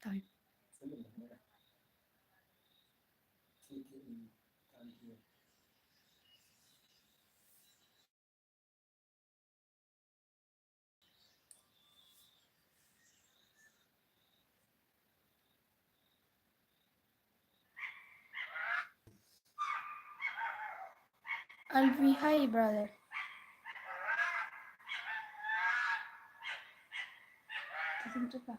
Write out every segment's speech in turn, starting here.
Time. Alvi, hi, brother. Doesn't do that.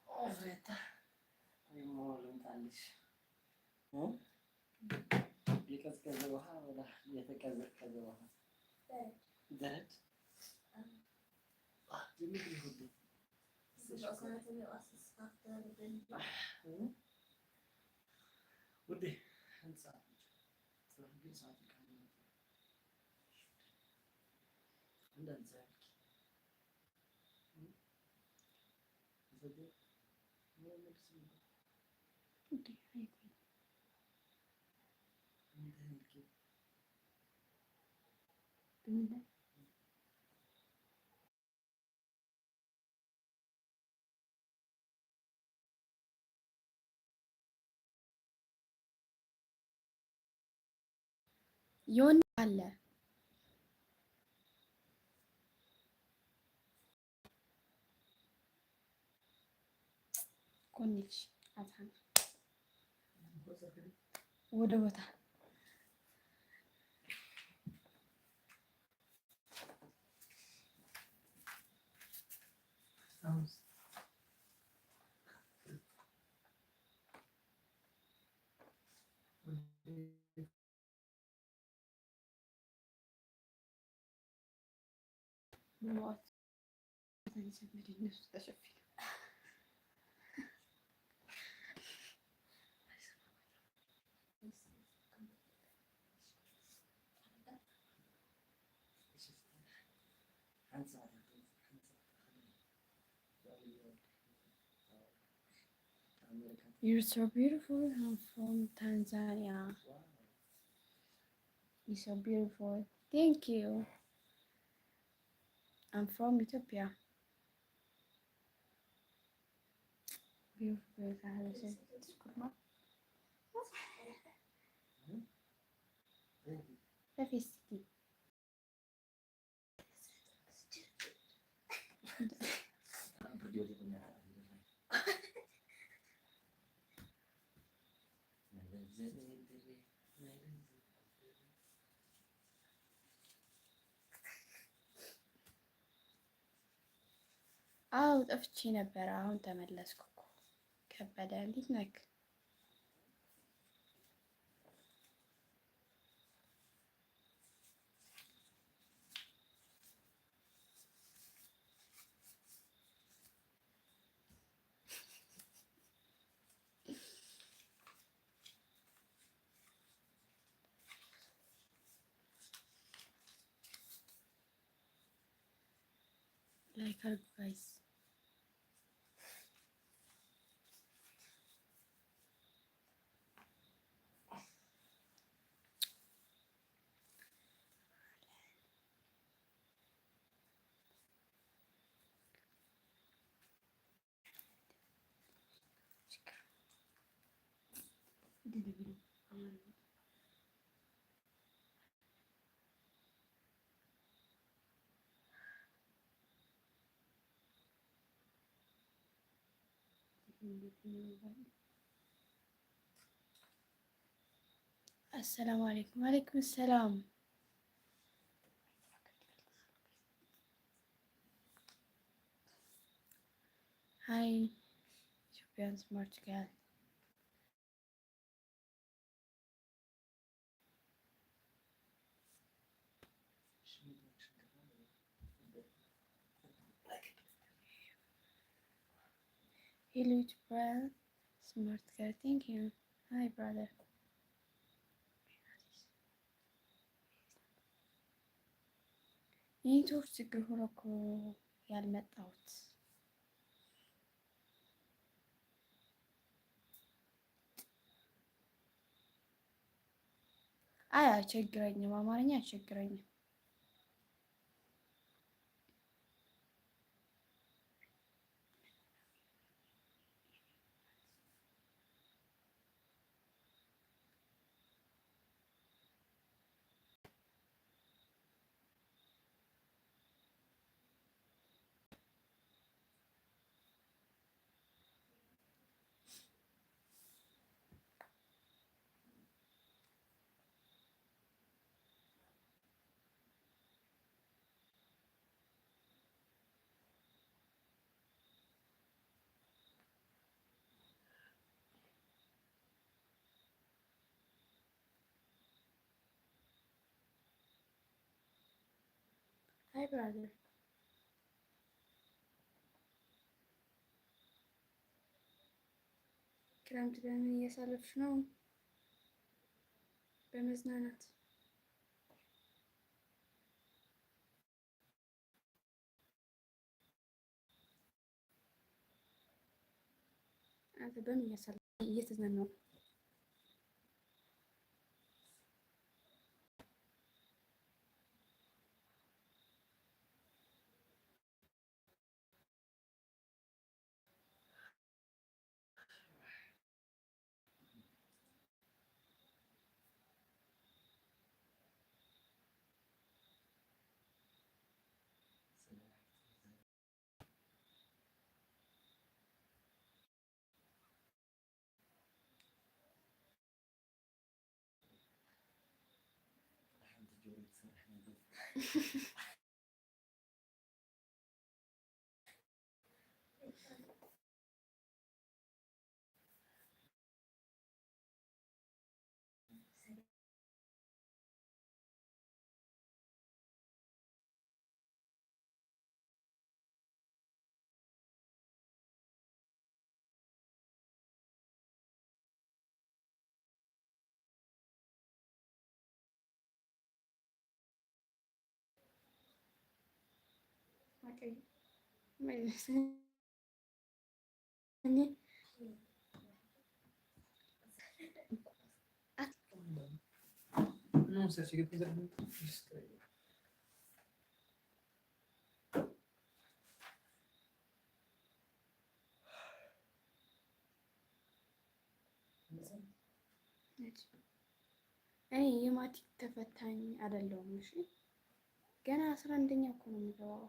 ኦፍሬታ ወይ ሞ ልምጣልሽ እ? የቀዝቀዘ ውሃ ወላ የተቀዘቀዘ ውሃ? በረድ። በረድ? አ፣ ጀምሪ ውዴ። ውዴ፣ አንድ ሰዓት ብቻ። ጽናት ግን ሰዓት ይቀራል። አንዳንድ ሰዓት ዮኒ ኣለ። ኮኒልሽ ኣዝሓና ወደ ቦታ። ብሙቐት ተንሰመደ ነፍሱ ተሸፊኑ። You're so beautiful. I'm from Tanzania. You're so beautiful. Thank you. I'm from Ethiopia. Beautiful girls, I have a sense of humor. That is the አው ጠፍቼ ነበረ። አሁን ተመለስኩ እኮ። ከበደ እንዴት ነክ? ላይክ አድርጉ ጋይስ። አሰላሙ አለይኩም። ወአለይኩም ሰላም። Hi, Ethiopian smart girl. Hello, Ethiopian smart girl. Thank you. Hi, brother. የኔትወርክ ችግር ሆኖ እኮ ያልመጣሁት። አይ አይቸግረኝም፣ አማርኛ አይቸግረኝም። Hi brother. ክረምት በምን እያሳለፍሽ ነው? በመዝናናት። አንተ በምን እያሳለፍሽ? እየተዝናናሁ። እኔ የማትሪክ ተፈታኝ አይደለሁም። እሺ፣ ገና አስራ አንደኛ እኮ ነው የሚገባው።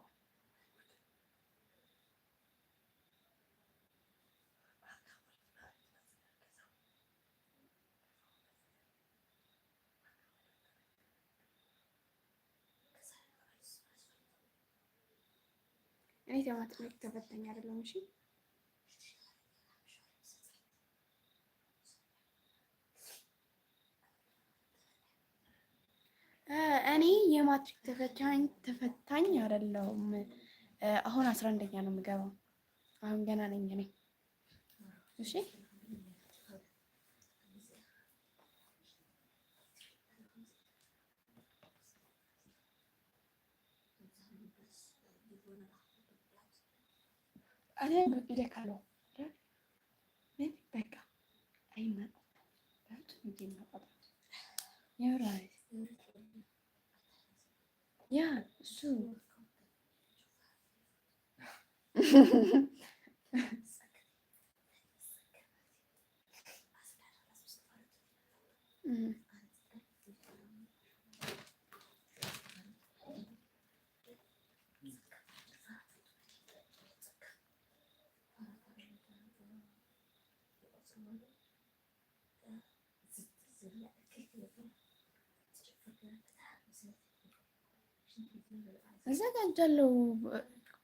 እኔ የማትሪክ ተፈታኝ አይደለሁም። እሺ፣ እኔ የማትሪክ ተፈታኝ ተፈታኝ አይደለሁም። አሁን አስራ አንደኛ ነው የምገባው። አሁን ገና ነኝ እኔ። እሺ፣ እኔ ይደካለሁ። በቃ አይመጣም። በፍጹም እጄ ማውጣት የምር ማለት ያ እሱ እዘጋጃለሁ።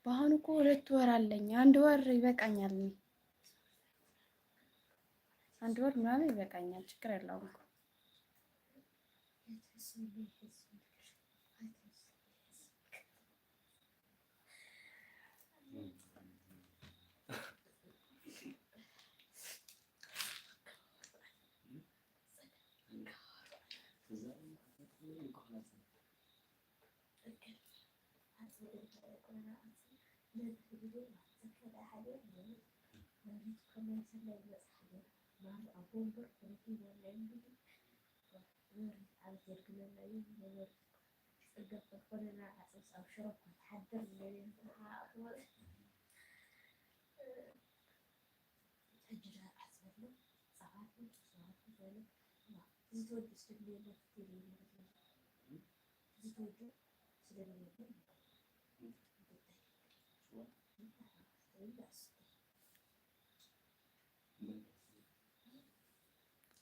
በአሁኑ እኮ ሁለት ወር አለኝ። አንድ ወር ይበቃኛል። አንድ ወር ምናምን ይበቃኛል። ችግር የለውም እኮ። መብርሂት ዓመት የድግመልና እዩ። መብርሂት ጽገብ ተኮነና ዓጽምስ ኣብ ሽሮ እኳ ትሓድር እንደቤት ዝሓቕት ማለት። ሕጂ ደኣ ዓጽበሎ ጻዋት ጻዋት ዝበለ። እዚ ተወዲኡ ስደድልየና ክትብል ማለት ነው። እዚ ተወዲኡ ስደድልየና።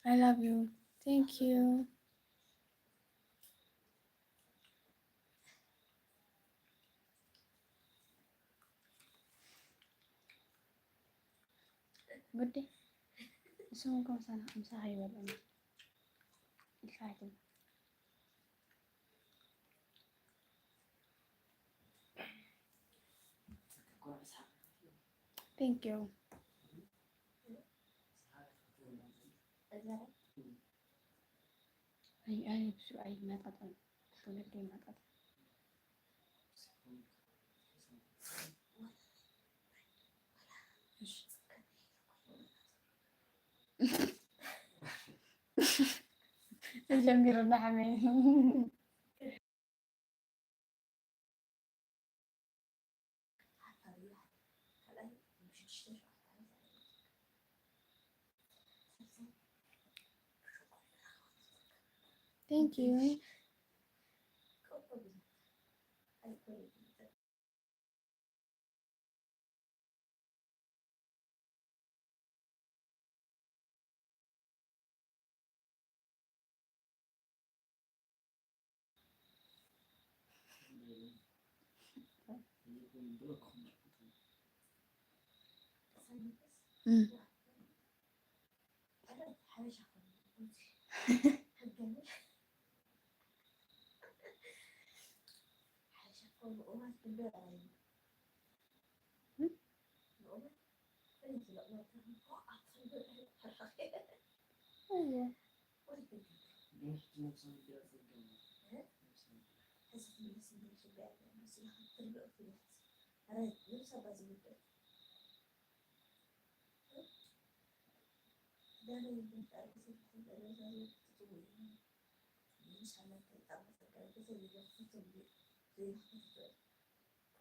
I love you. Thank you. ጉዲ ንስኹም ከ ምሳና ምሳኻ ይበልዑ ኢልካ ኣይትብል። Thank you. ኣይ ኣይ ብሱ ኣይ መጣጣ ወለደ መጣጣ ጀሚሩና ሓመይ። Thank you.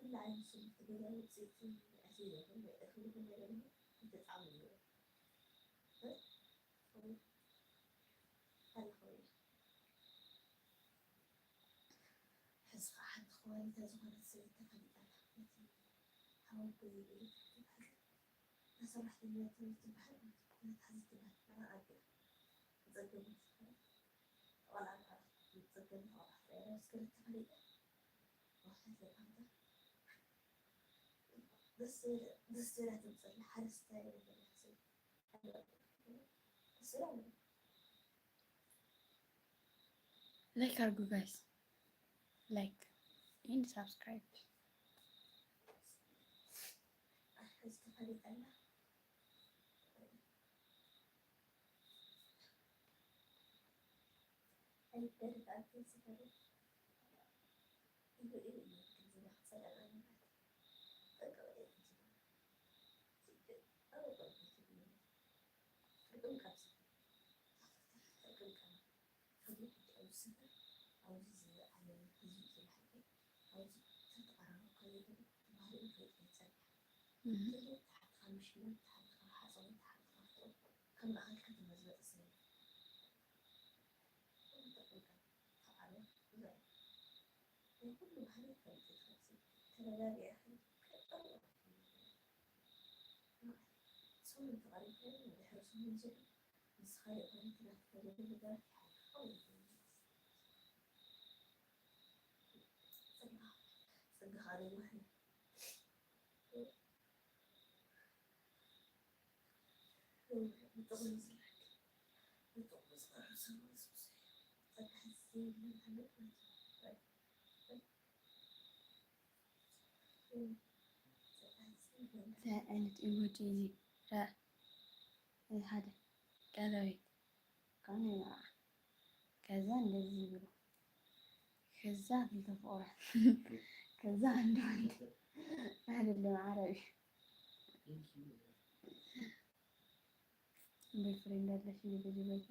ኩሉ ዓይነት ስሚዒት ገዛ ውፅኢት ኣስቤዛ ኩሉ ክብሉ ከለዉ ክልተ ጣዕሚ ኣለዎ። ኣለኹ ኢለ። ሕዚ ከዓ ሓንቲ ክዋኒታ ዝኾነት ሰበይቲ ተፈሊጣ ኣላ። ነቲ ሓወቦይ ኤሌክትሪክ ትበሃል፣ እታ ሰራሕተኛ ትበሃል፣ ነታ ሓዚ ትበሃል፣ ንዓ ኣቢላ። ተጸገመት ዝኾነ ቆልዓ፣ ቆልዓ፣ ተጸገመት ቆልዓ ትረአ፣ ምስ ክልተ ፈሊጣ። ደስ ዝብል፣ ደስ ዝብላ ተምፅእላ፣ ሓደ ስታይ ነገር ይሕስብ። ደስ ዝብላ ኣለዋ። ላይክ አድርጉ ጋይስ፣ ላይክ ኤንድ ሳብስክራይብ። ሕዚ ተፈሊጠና። ኣይበል፣ ኣንተ ዝፈለጥ ኢሉ ኢሉ እዩ፣ ግን ዝና ክጸልአና ንብረት። ጠንቀቕ ኢለ ዝና። ስደት ኣብ ወገን ቤት እዩ። ፍርቅም ካብ ዝብል። ፍርቅም ካብ። ከምኡ ሕጂ ኣብዚ ሰፈር፣ ኣብዚ ዝዓለመ ህዝቢ ዝለዓለ፣ ኣብዚ ተተቐራረብካዮ ግን ባህሪኡ ፈሊጥካ ይጸንሕ። እህ። ትሓትካ ምሽማን፣ ትሓትካ ሓሳውን፣ ትሓትካ ፍቕርን ከም ማእኸል ከተማ ዝመጸ ሰብ የለን። ኩሉ ተጠንቀቕ፣ ተቓረብ፣ ብዙሕ ናይ ኩሉ ባህሪ ትፈልጥ ኢኻ። ተረዳዲእኻ ከይትቀርብ ኢኻ። ሰሙን ተቐሪብካዮ፣ ድሕሪ ሰሙን ዝብል ምስ ካልእ ባህሪ ትራፊ ተገድል ነገራት ይሓልፍ ክኸውን ይኽእል እዩ። ጸጋ፣ ጸጋ ካልእ ባህሪ። እንታይ ዓይነት ኢሞጂ እዩ? ራ-፣ ሓደ ቀለቤት። ከዛ እንደዚህ ብሎ፣ ከዛ ክልተ ፍቑራት፣ ከዛ አንድ ወንድ። አይደለም፣ አረብ። ቦይፍሬንድ አለሽ እንዴ? በዚህ በቃ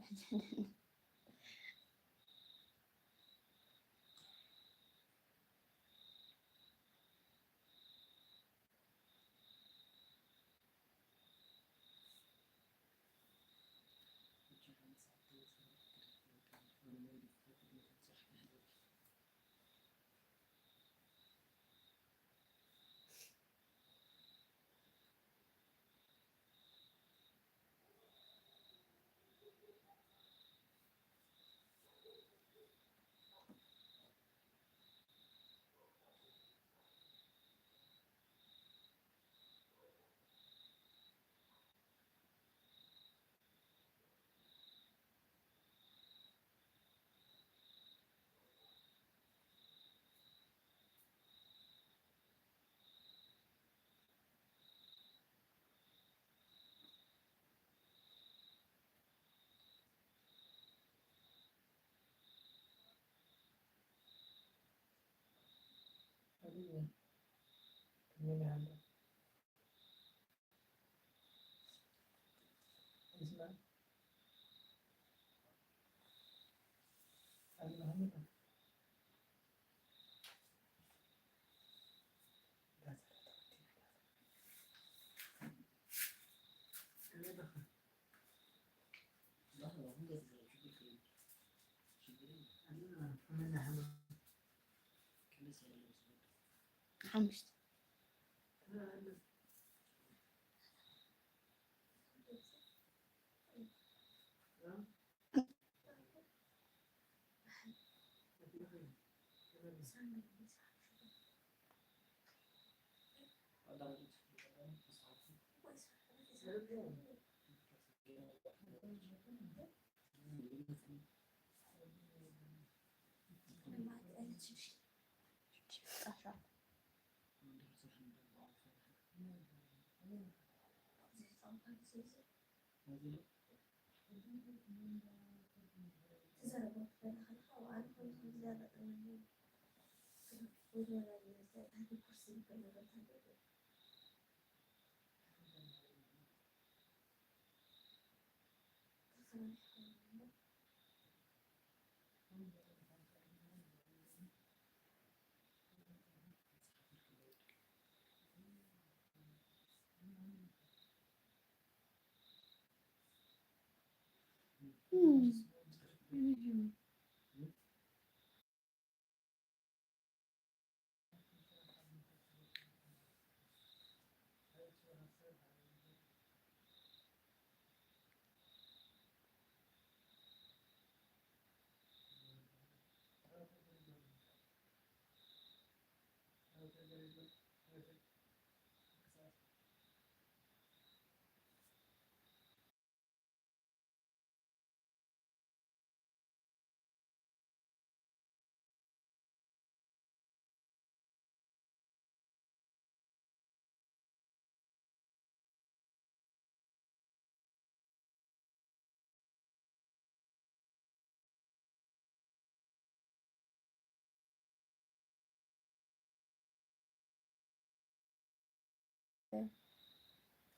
ሓሙሽተ።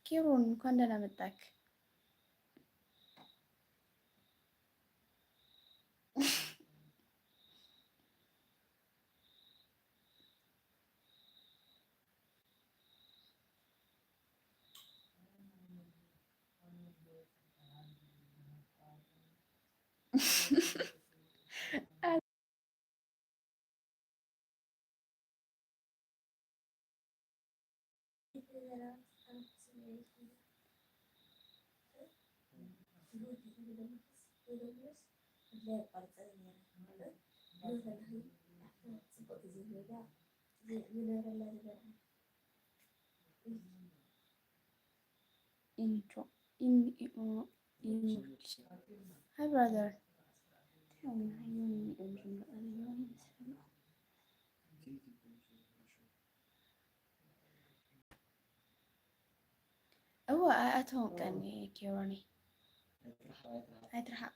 ኬሮን፣ እንኳን ደህና መጣክ። Intro. In, in, in, hi, brother. Tell me how you need a drink. እወ፣ ኣይኣተወን ቀኒ ኬሮኒ። ኣይትርሓቕ።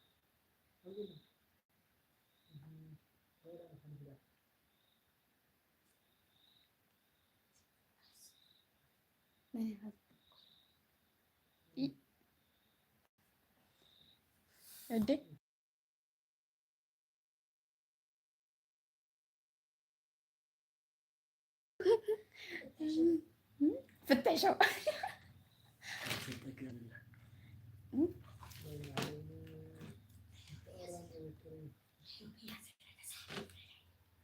መን ይፈልጥ? ኢ-፣ እዴ? ፍተሸው።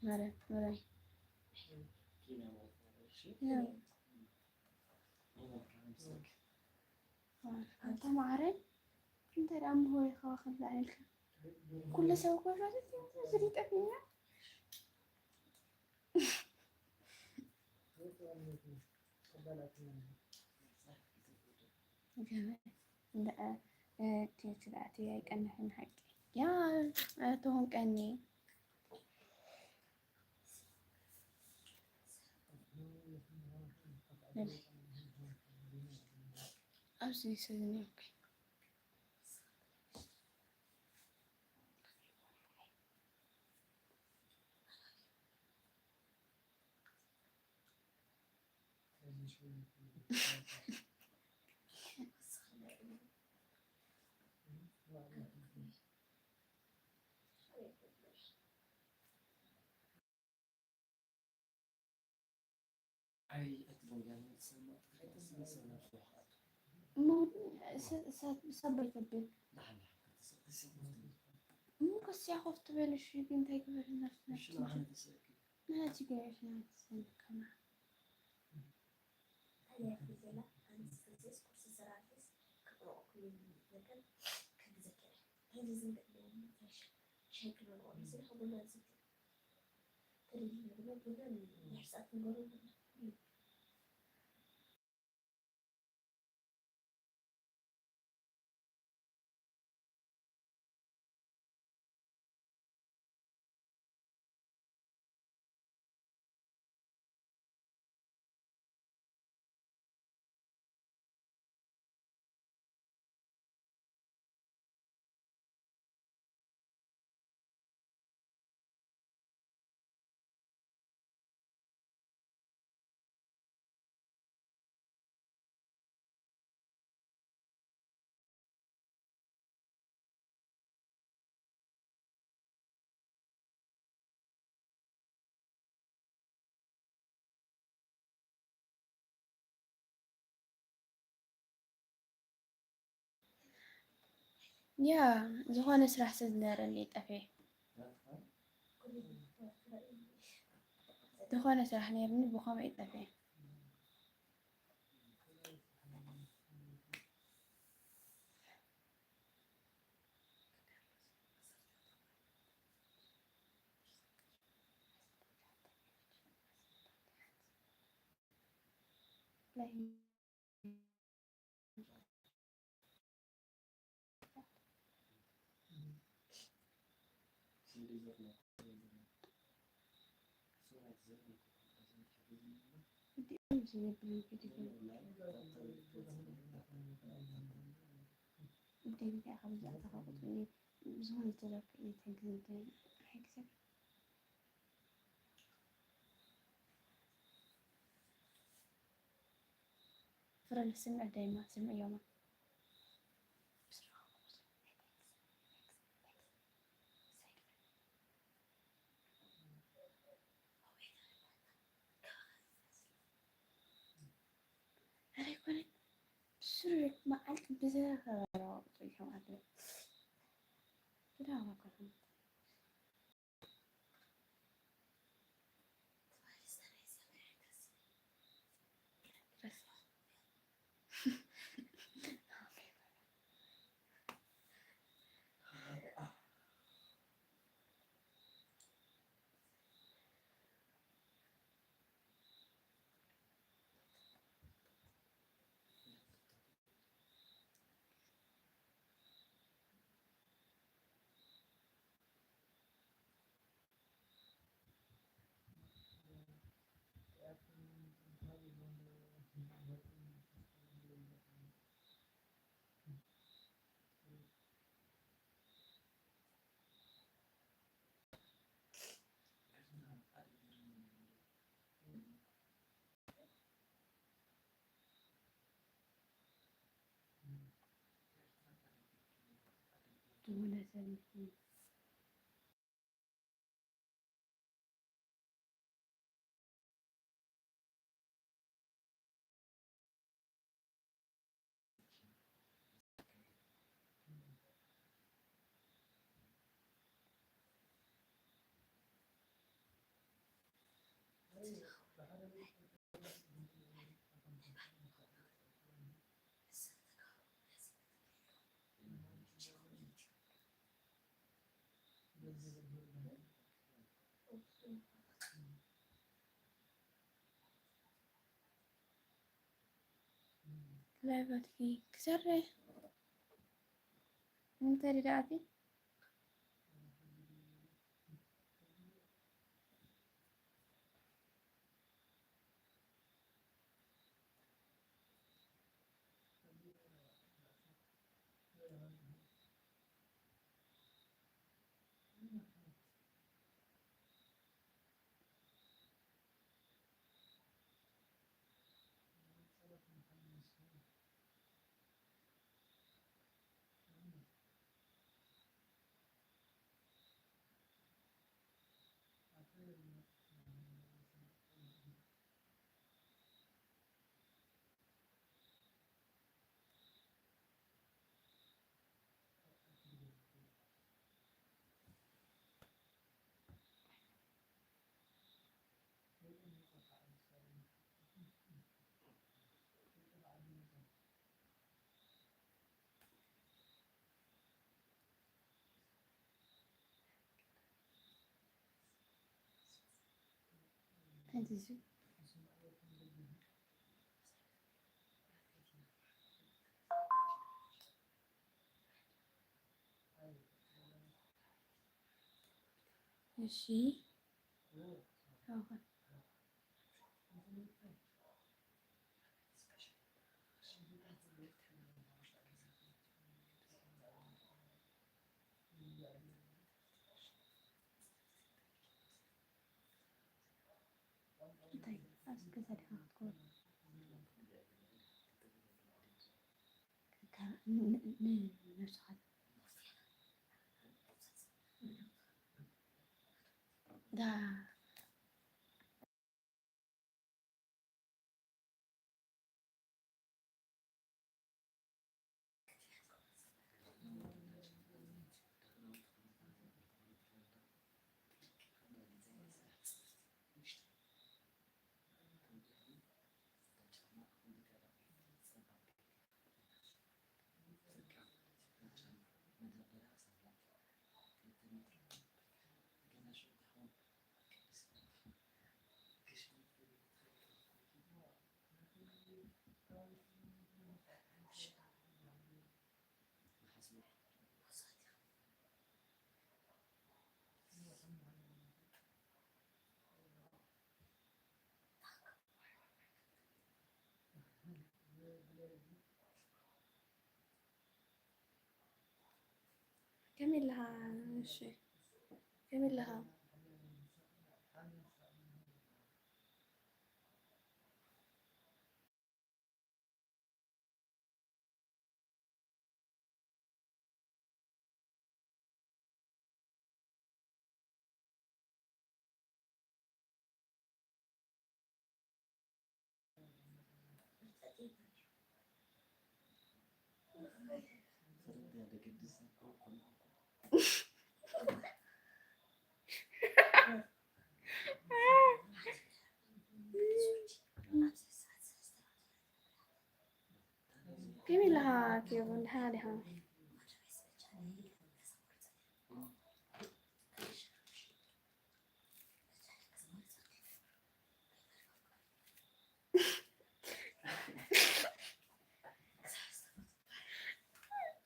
ማርያም፣ ማርያም። ኣንታ ማዓረይ፣ እንታይ ደኣ ምሆይ ኸዋ ክንላዕ ኢልካ? ኩሉ ሰብ እኮ ይፈልጥ እዩ፣ እዚ ጠፊእና። ገበ-፣ እንዳ-፣ እ፣ ቴቲ ደኣ፣ ቴቲ ኣይቀንሕን ሓቂ። ያ፣ እ፣ ትኹን ቀኒ። ኣብዚ ሰዝኒ፣ ኦኬ። ኣይ፣ ኣይትደውል፣ ያንን ትሰምዕ፣ ትግራይ ተስመሰል ናብ ዝወሓት። እሞ፣ ስ-፣ ስ-፣ ሰብ ኣይተብል። ላሕላሕ፣ ክትሰ-፣ ክትሰምዕ ትብል። እሞ፣ ከስያ ኮፍ ትበል፣ እሺ፣ ግን እንታይ ግበር፣ ነፍስ እሺ፣ ነፍስ ንዓኻ ትሰኪ። ናቲ ገይር፣ ናቲ ሰምከማ። ታዲያ ፊዜላ፣ ኣንስ ፊዜስ፣ ቁርሲ ሰራፊስ፣ ክቅረኦ ኩሉ ነገር ከግዘኪ። ታዲያ ዝንግዕ ደሞ፣ ሻይ፣ ሻይ ክነልቆ፣ ዝን፣ ቡና ዝብል። ተደሊና ድማ ቡና ንሕሳት ንገሩ። ያ፣ ዝኾነ ስራሕ ስለ ዝነበረኒ እየ ጠፍየ። ዝኾነ ስራሕ ነይርኒ፣ ብኸምኡ እየ ጠፍየ። ፍረ ልስምዕ ዳይማ ስምዕዮማ። ኧረ ኣይኮነን። ብስሩ መዓልቲ ብዘረባ ቁፅሪ ከም ኣለ። ብዳዋ ኮነ። ዝኾነ ሰብ ላይቭ ኣትኪ ክሰርሕ። እንታይ ደኣ ኣቲ? እሺ። እንታይ? ኣብዚ ገዛ ዲኻ ክትኮን? ከ-፣ ን-፣ ን-፣ ንነብስኻ ዳ ከመይ ኣለኻ? እሺ፣ ከመይ ኣለኻ? ከመይ ኣለኻ ኬሮን? ደሓን ዲኻ?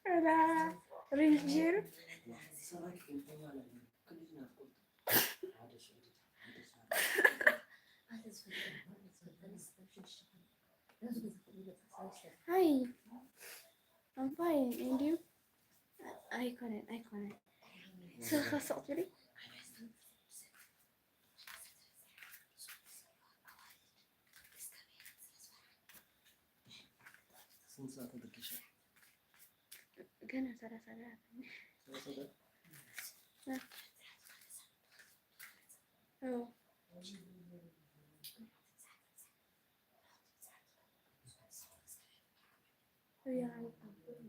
ኣላ ሪንጅ ጌሩ። Hi. I'm fine. And you? ኣይኮነን፣ ኣይኮነን። ስልኻ ስቕ ትብሊ? ስንት ሰዓት ተደቂሻ? ገና ሰላሳ ደቂቃ። ሰላሳ ደቂቃ? እ። ኦ።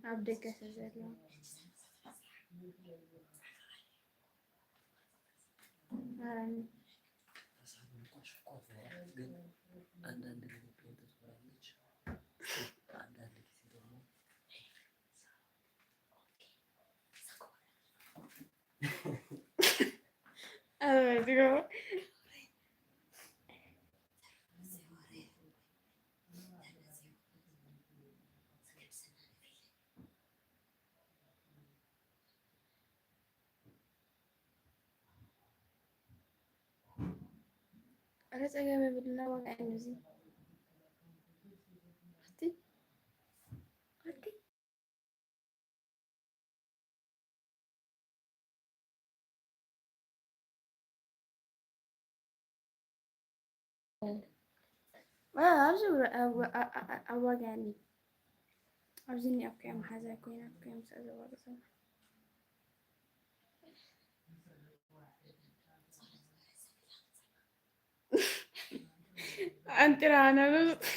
ኣብ ደገ ስለ ዘለዉ። ማርያም። ግን አንዳንድ ጊዜ ፔንት ትሆናለች፣ አንዳንድ ጊዜ ደግሞ። ኣዝዩ ኣረ ጸገም የብልና፣ ዋጋ እዩ እዚ። ኣቲ፣ ኣቲ። አ፣ ኣብዚ ው-፣ አ፣ አ፣ አ፣ አ፣ ኣዋጋኒ። ኣብዚ እኒኣ እኮ እያ መሓዛይ ኮይና እኮ እያ ምስኣ ዘዋግሰና። ኣንጢራ ኣነ ርስ-፣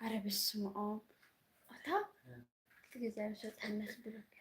ኣረ በስመ ኣብ። ኣታ ክልተ ግዜ ኣብ ሰጠና ስብለካ።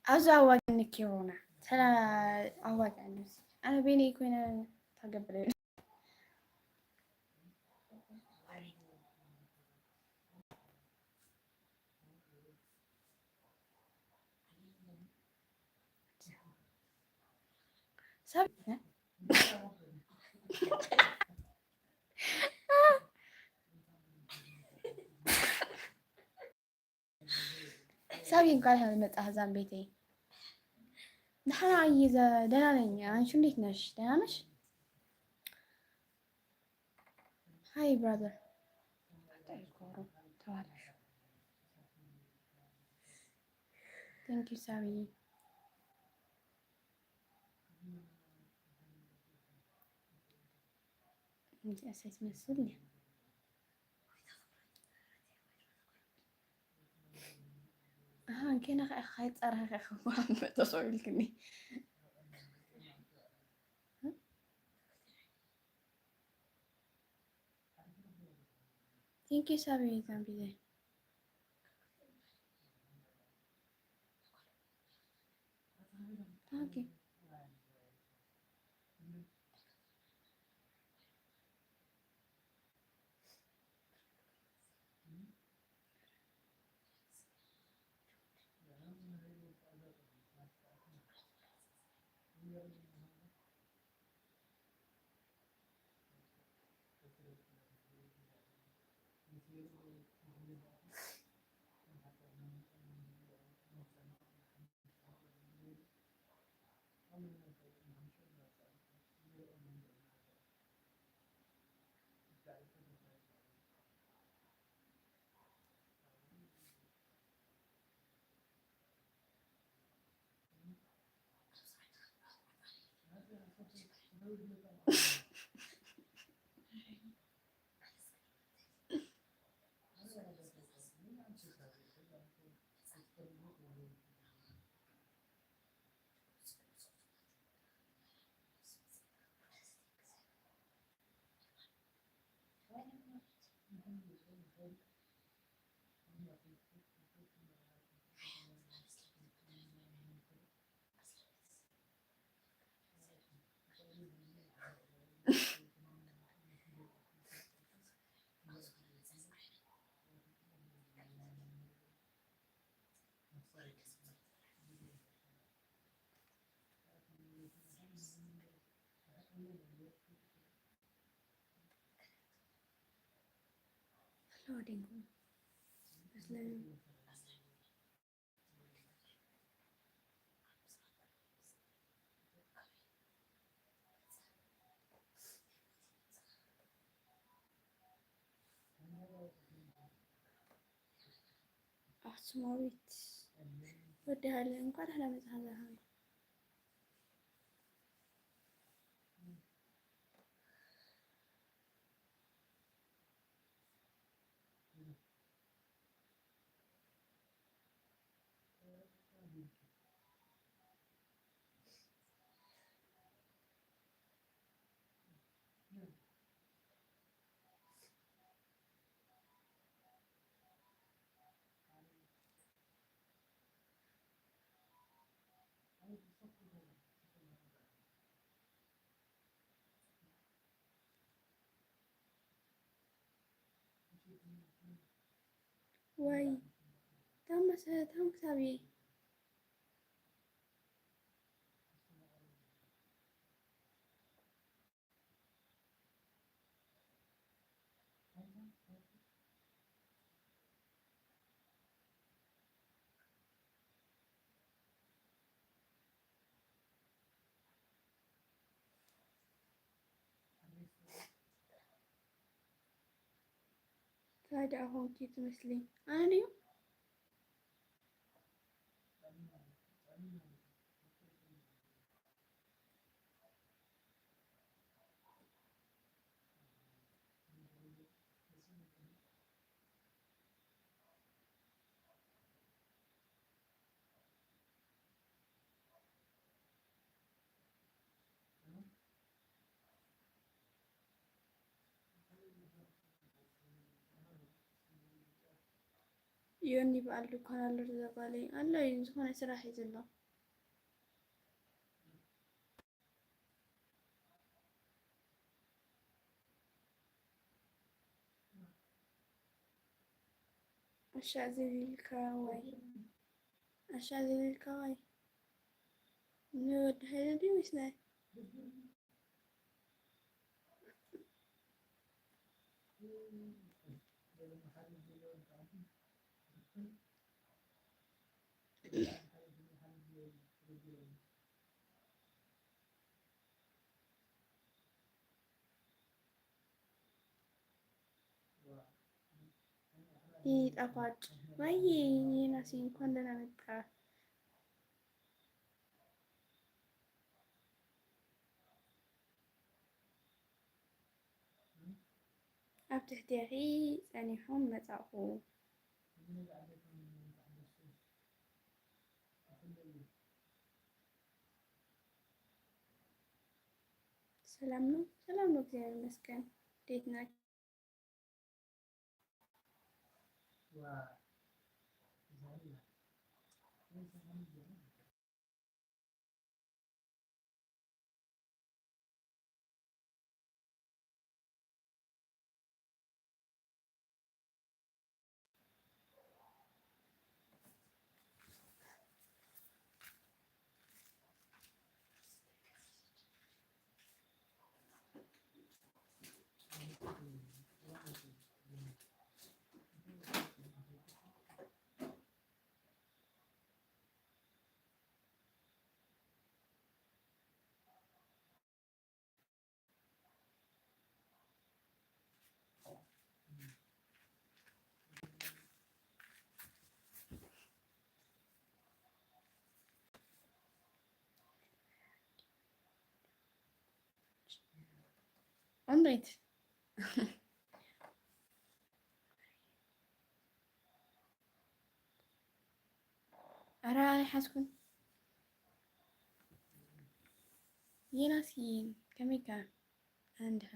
ኣብዚ ኣዋጅ ንኪሮና ሰላ ኣዋጅ ኣነስ ኣነ ቤነይ ኮይነ ታገብረ ሰብ ሳቢ እንኳን ደህና መጣህ ዛን ቤተይ። ደህና ነኝ። አንቺ እንዴት ነሽ? ደህና ነሽ? Hi brother. Thank you ሳቢ። እዚኣ ሳይ ትመስል እያ። ኣሃ፣ እንኬና ኸ-፣ ኸይጸርሐ ኸ-፣ ኸ-፣ ተሰዊልክኒ። Thank you ሳቢ ዛምቢዘይ። Okay. Loading. It's loading. ኣክሱማዊት ወዲ ሃለ፣ እንኳን ደህና መጻኻ። ወይ ታመሰ ታምሳቢ። እንታይ ደኣ ኾንኪ ትመስሊ? ኣነ ድዩ? ዮኒ በዓል ድኳን ኣሎ፣ እዛ ጓለይ ኣሎ እዩ፣ ዝኾነ ስራሕ እዩ ዘሎ። ኣሻ ዘሊልካ ወይ? ኣሻ ዘሊልካ ወይ? ንወዲ ሃይለ ድዩ ወይስ ናይ? ይህ ጣፋጭ ወይ ናሲ፣ እንኳን ደህና መጣ። ኣብ ትሕቴኺ ጸኒሖም መጻእኹ። ሰላም ነው? ሰላም ነው፣ እግዚአብሔር ይመስገን። እንዴት ናችሁ? እንዴት? ኧረ ኣይሓዝኩን። ዮናስ ከመይካ? ኣንድኻ?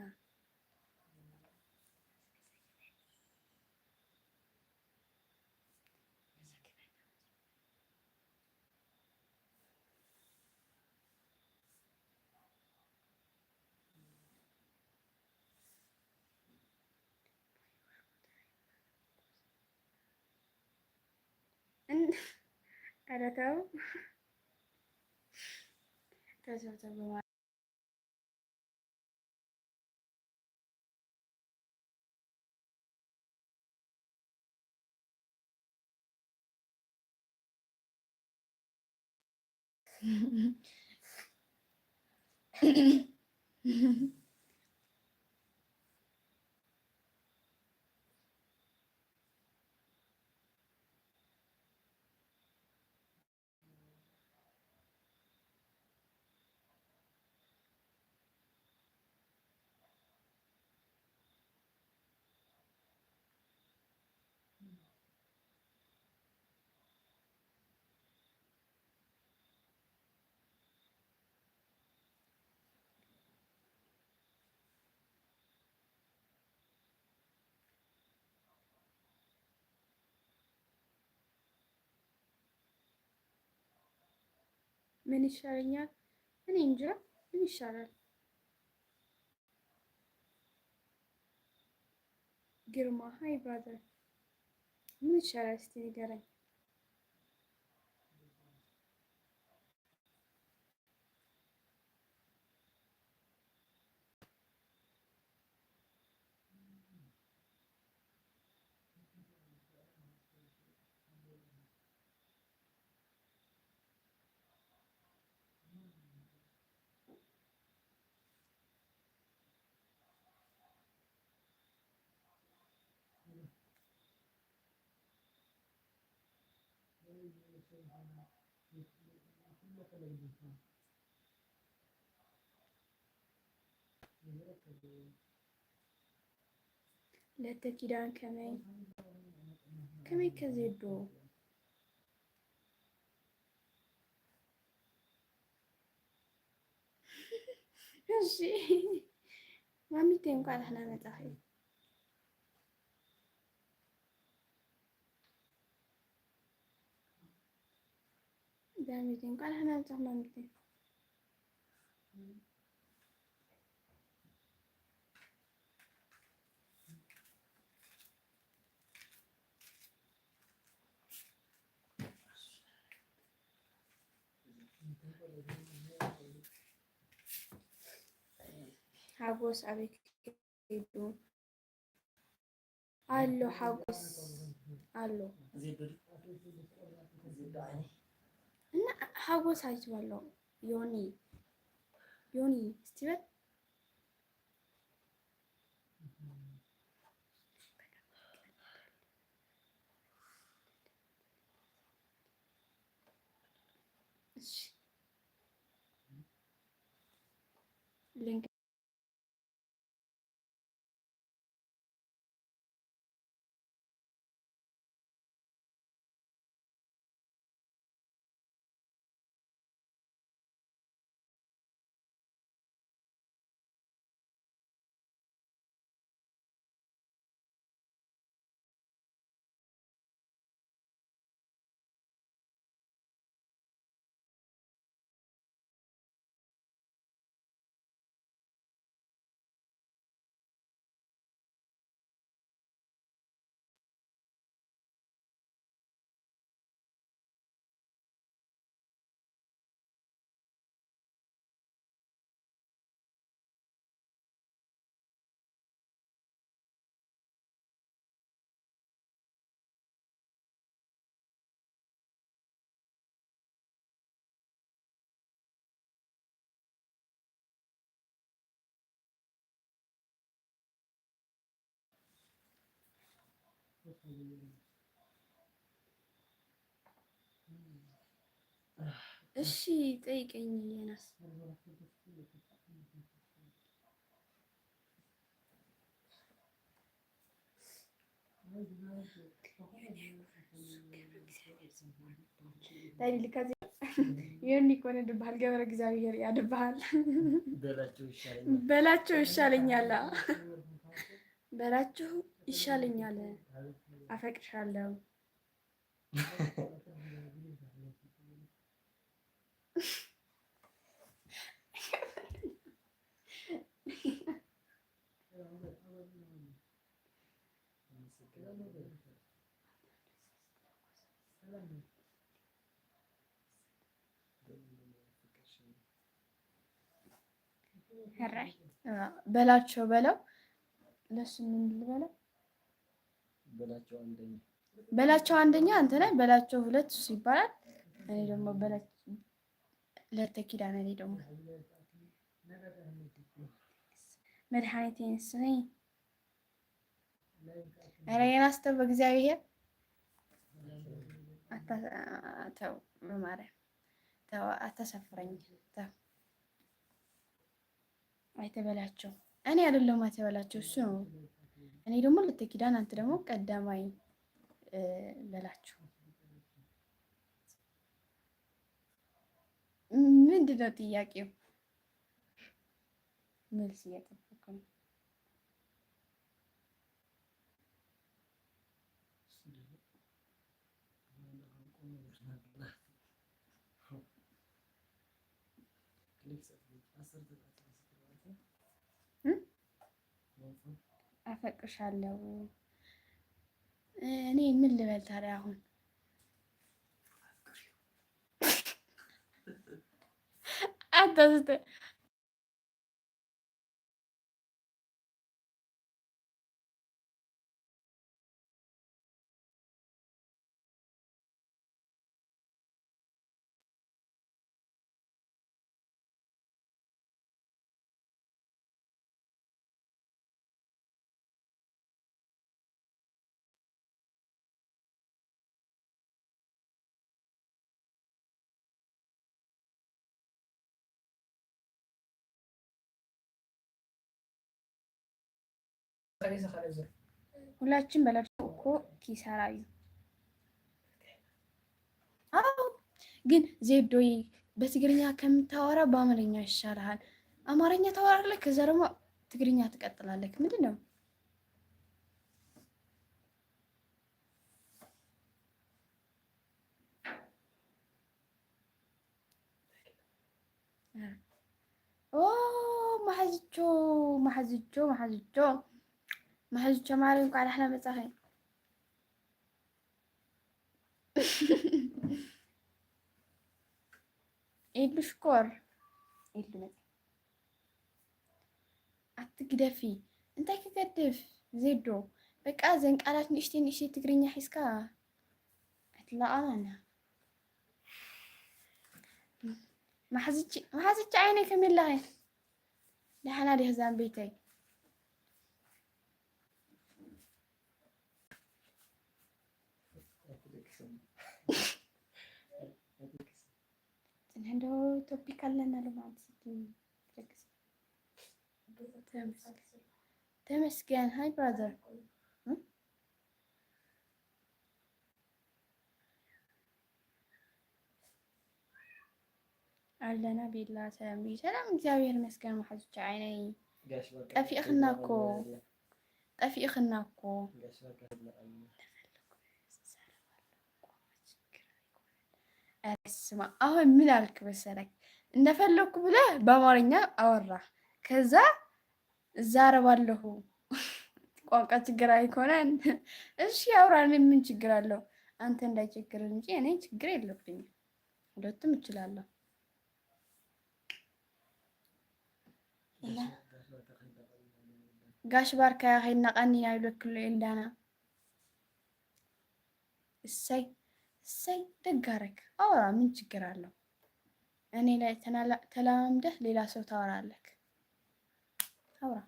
እን-፣ ኧረ ተው። ተው፣ ተው፣ ተው፣ በማለት ምን ይሻለኛል? እኔ እንጃ ምን ይሻላል? ግርማ፣ hi brother፣ ምን ይሻላል እስቲ ንገረኝ። ለተ ኪዳን ከመይ ከመይ ከዜዶ እሺ ማሚቴ እንኳን ደህና መጣኺ። ዳሚቴ እንኳን ደህና መጣኺ ማሚቴ። ሓጎስ ኣበይ ከይዱ ኣሎ? ሓጎስ ኣሎ። እና ሓጎስ ኣይትበሎ። ዮኒ፣ ዮኒ እስቲ በል። እሺ። ሊንክ እሺ ጠይቀኝ ዮናስ። ታይ ልካ ዮኒ ኮነ ድበሃል ገብረ እግዚኣብሔር እያ ድበሃል። በላቸው ይሻለኛል። በላቸው ይሻለኛል። በላችሁ ይሻለኛል። አፈቅርሻለሁ። ሄራይ በላቸው በለው። ለሱ ምን ልበለው? በላቸው አንደኛ። በላቸው አንደኛ አንተ ነህ። በላቸው ሁለት እሱ ይባላል። እኔ ደግሞ በላቸው ለተ ኪዳነ እኔ ደግሞ መድኃኒቴ እሱ ነኝ። ኧረ የራስ ተው በእግዚአብሔር አታ-፣ ተው በማርያም ተው፣ አታሳፍረኝ ተው። አይተበላቸው እኔ አይደለሁም አይተበላቸው እሱ ነው። እኔ ደግሞ ለተ ኪዳን አንተ ደግሞ ቀዳማይ፣ እ፣ በላቸው። ምንድን ነው ጥያቄው? መልስ እየጠበኩ ነው። እም? ኣፈቅርሻለሁ። እኔ ምን ልበል ታዲያ አሁን? አንተ ስተ- ሁላችን በለቅሶ እኮ ኪሳራ እዩ። አዎ፣ ግን ዜዶይ፣ በትግርኛ ከምታወራ በአማርኛ ይሻልሃል። አማርኛ ታወራለህ፣ ከዛ ደግሞ ትግርኛ ትቀጥላለህ። ምንድን ነው? ኦ፣ መሓዝቾ፣ መሓዝቾ፣ መሓዝቾ፣ መሓዝቾ ማሪ፣ እንኳዕ ደሕና መጻኺ። ኢሉ ሽኮር፣ ኢሉ መጻ። ኣትግደፊ። እንታይ ክገድፍ? ዜዶ፣ በቃ እዘን ቃላት ንእሽተይ ንእሽተይ ትግርኛ ሒዝካ ኣይትላቐማና። መሓዝቺ፣ መሓዝቺ ዓይነይ ከመይ ኣለኺ? ደሓና ዲኺ ዛምቤተይ? ጽንሕ እንዶ ቶፒክ ኣለና ሎማዓንቲ ስቲ ደቅስ። ተመስገን። ተመስገን። ሃይ ብራዘር። እም? ኣለና ቤላ፣ ሰላም ድዩ? ሰላም፣ እግዚኣብሔር ይመስገን። መሓዙቻ ዓይነይ፣ ጋሽ በቃ ጠፊእኽና እኮ። ጠፊእኽና እኮ። ጋሽ በቃ ይብለቃል። ኧረ ስማ፣ አሁን ምን አልክ መሰለክ? እንደፈለኩ ብለህ በአማርኛ አወራህ። ከዛ እዛረባለሁ። ቋንቋ ችግር አይኮነን። እሺ አውራ፣ ምን፣ ምን ችግር አለው? አንተ እንዳይቸግር እንጂ እኔ ችግር የለብኝም። ሁለቱም እችላለሁ። እና ጋሽ ባርካ ከይናቀኒ ናይ ብለክሎ ኤልዳና። እሰይ፣ እሰይ፣ ደግ አረግ። አውራ፣ ምን ችግር አለው? እኔ ላይ ተናላ-፣ ተለማምደህ ሌላ ሰው ታወራለህ። አውራ።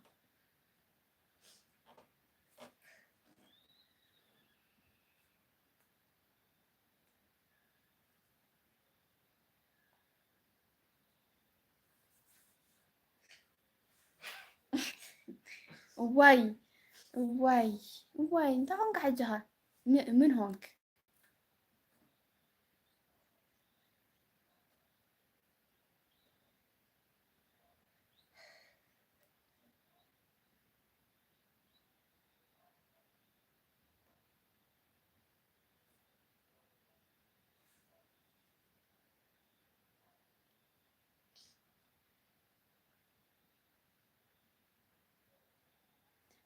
እዋይ፣ እዋይ፣ እዋይ፣ እንታይ ኾንካ ሕጂ ኸ? ም-፣ ምን ሆንክ?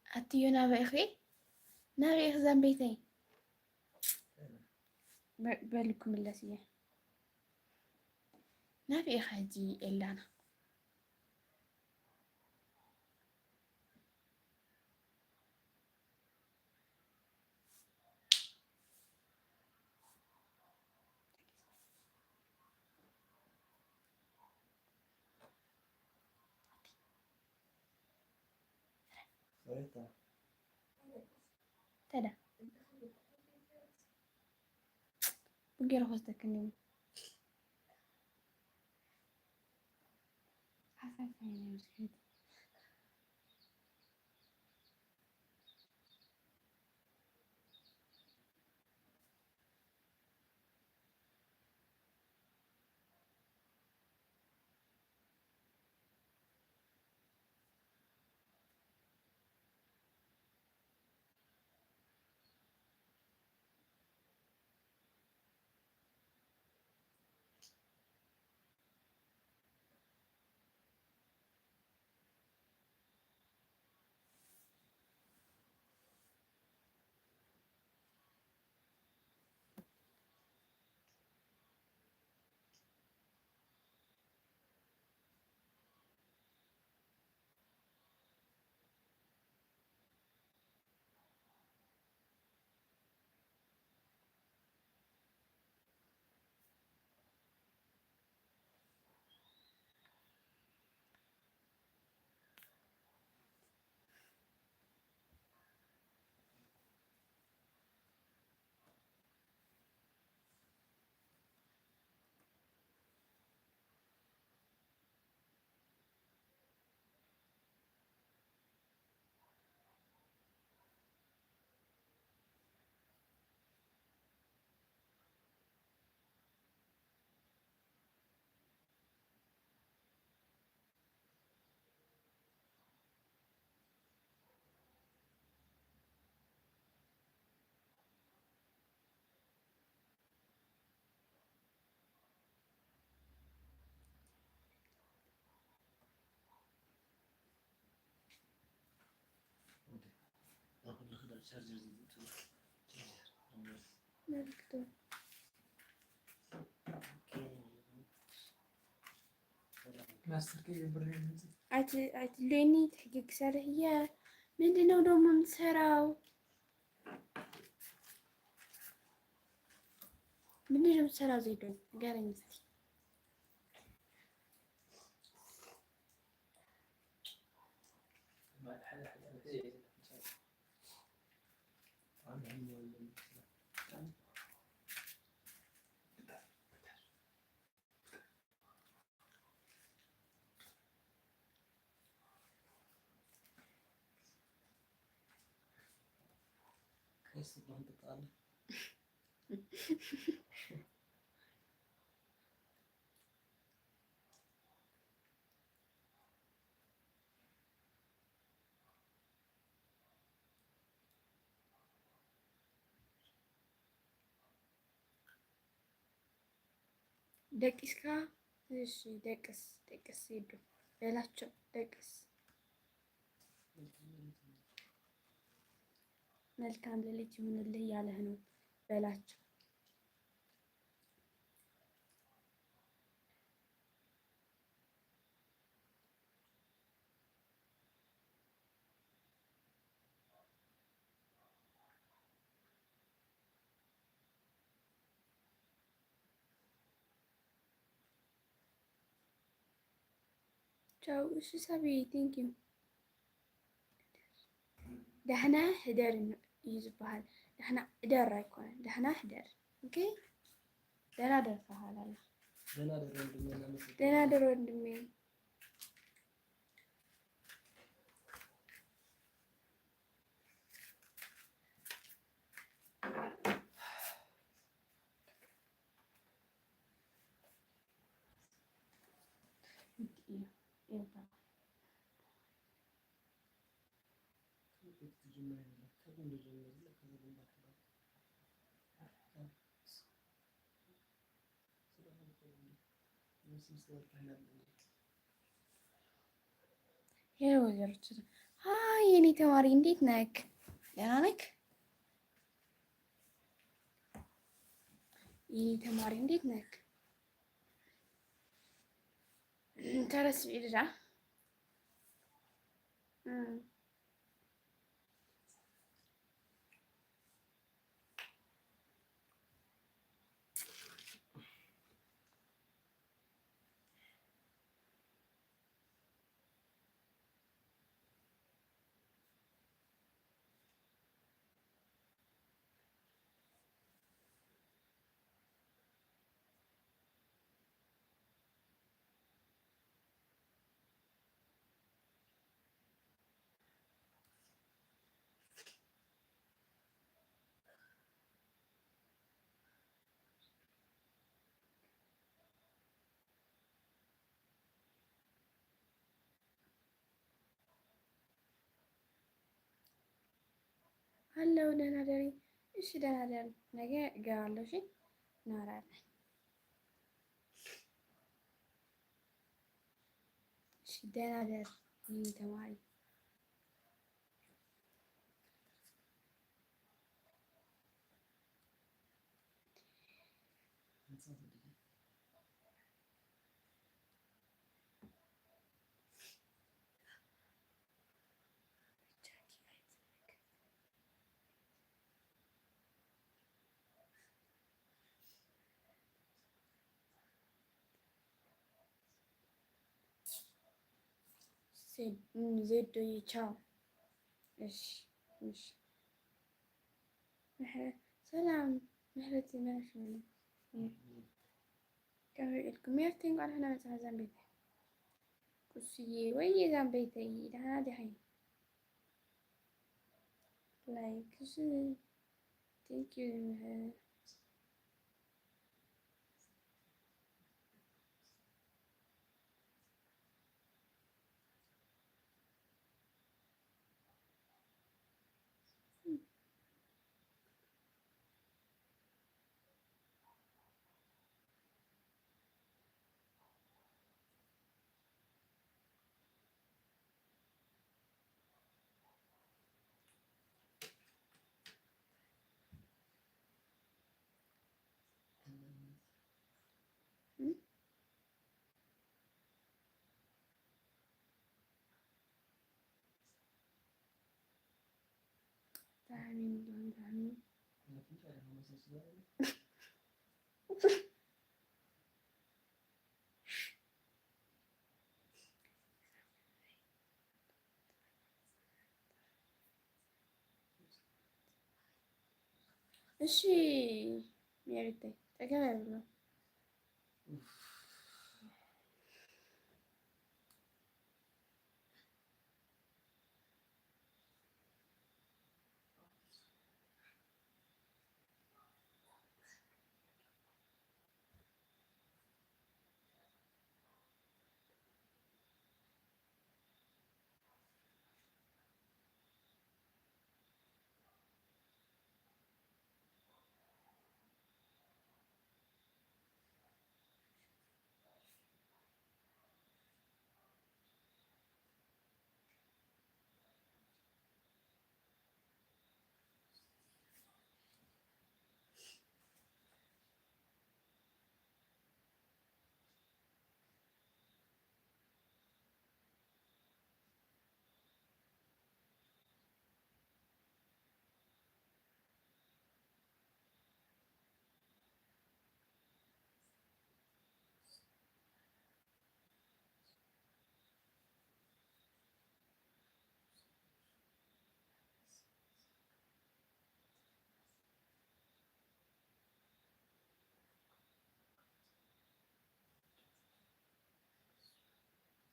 ኣትዮ ናበይ ኢኺ? ናበይ ኢኺ ዛምቤተይ? በ-፣ በሉ ክምለስ እየ። ናበይ ኢኻ ሕጂ ኤልዳና? ተዳ ብጌር ኾስተክኒ ሓሳብ መልክቱ። ማስተር ከይገብር ነው። ኣይቲ-፣ ኣይትለኒ፣ ትሕጊ ክሰርሕ እየ። ምንድን ነው ደግሞ የምትሰራው? ምንድን ነው የምትሰራው ዜዶ? ንገረኝ እስኪ። ደቂስካ? እሺ፣ ደቅስ፣ ደቅስ ዜዶ። በላቸው፣ ደቅስ። መልካም ሌሊት ይሁንልህ እያለህ ነው። በላቸው። ቻው። እሺ ሳቢ፣ thank you። ዳሕና ህደር እዩ ዝበሃል። ዳሕና እደር ኣይኮነን፣ ዳሕና ህደር። ኦኬ፣ ደህና ደር ተባሃል ኣላ። ደህና ደር ወንድሜ፣ እናመሰግናለን። ደህና ደር ወንድሜ። ሄሎ ወይዘሮ ትዝታ። ሀይ የኔ ተማሪ እንዴት ነክ? ደህና ነክ? የኔ ተማሪ እንዴት ነክ? ተረስዒ ድዳ? እም። ኣለዉ፣ ደህና ደሪ። እሺ፣ ደህና ደሪ። ነገ እገባለሁ። እሺ፣ እናወራለን። እሺ፣ ደህና ደር የኔ ተማሪ። ዜድ-፣ ዜዶዬ ቻው። እሺ፣ እሺ። ምሕረ-፣ ሰላም ምሕረት ይመለሽ። ከመይ ኢልኩም? ሜርቲ፣ እንኳን ደህና መጻኻ ዛምቤተይ። ቁስዬ፣ ወይዬ ዛምቤተይ፣ ደህና ዲኺ? ላይክ፣ እሺ። Thank you ምሕረት። እም? ታሚን ዶን ታሚን። እሺ ሜሪተይ፣ ጸገም የብሉን።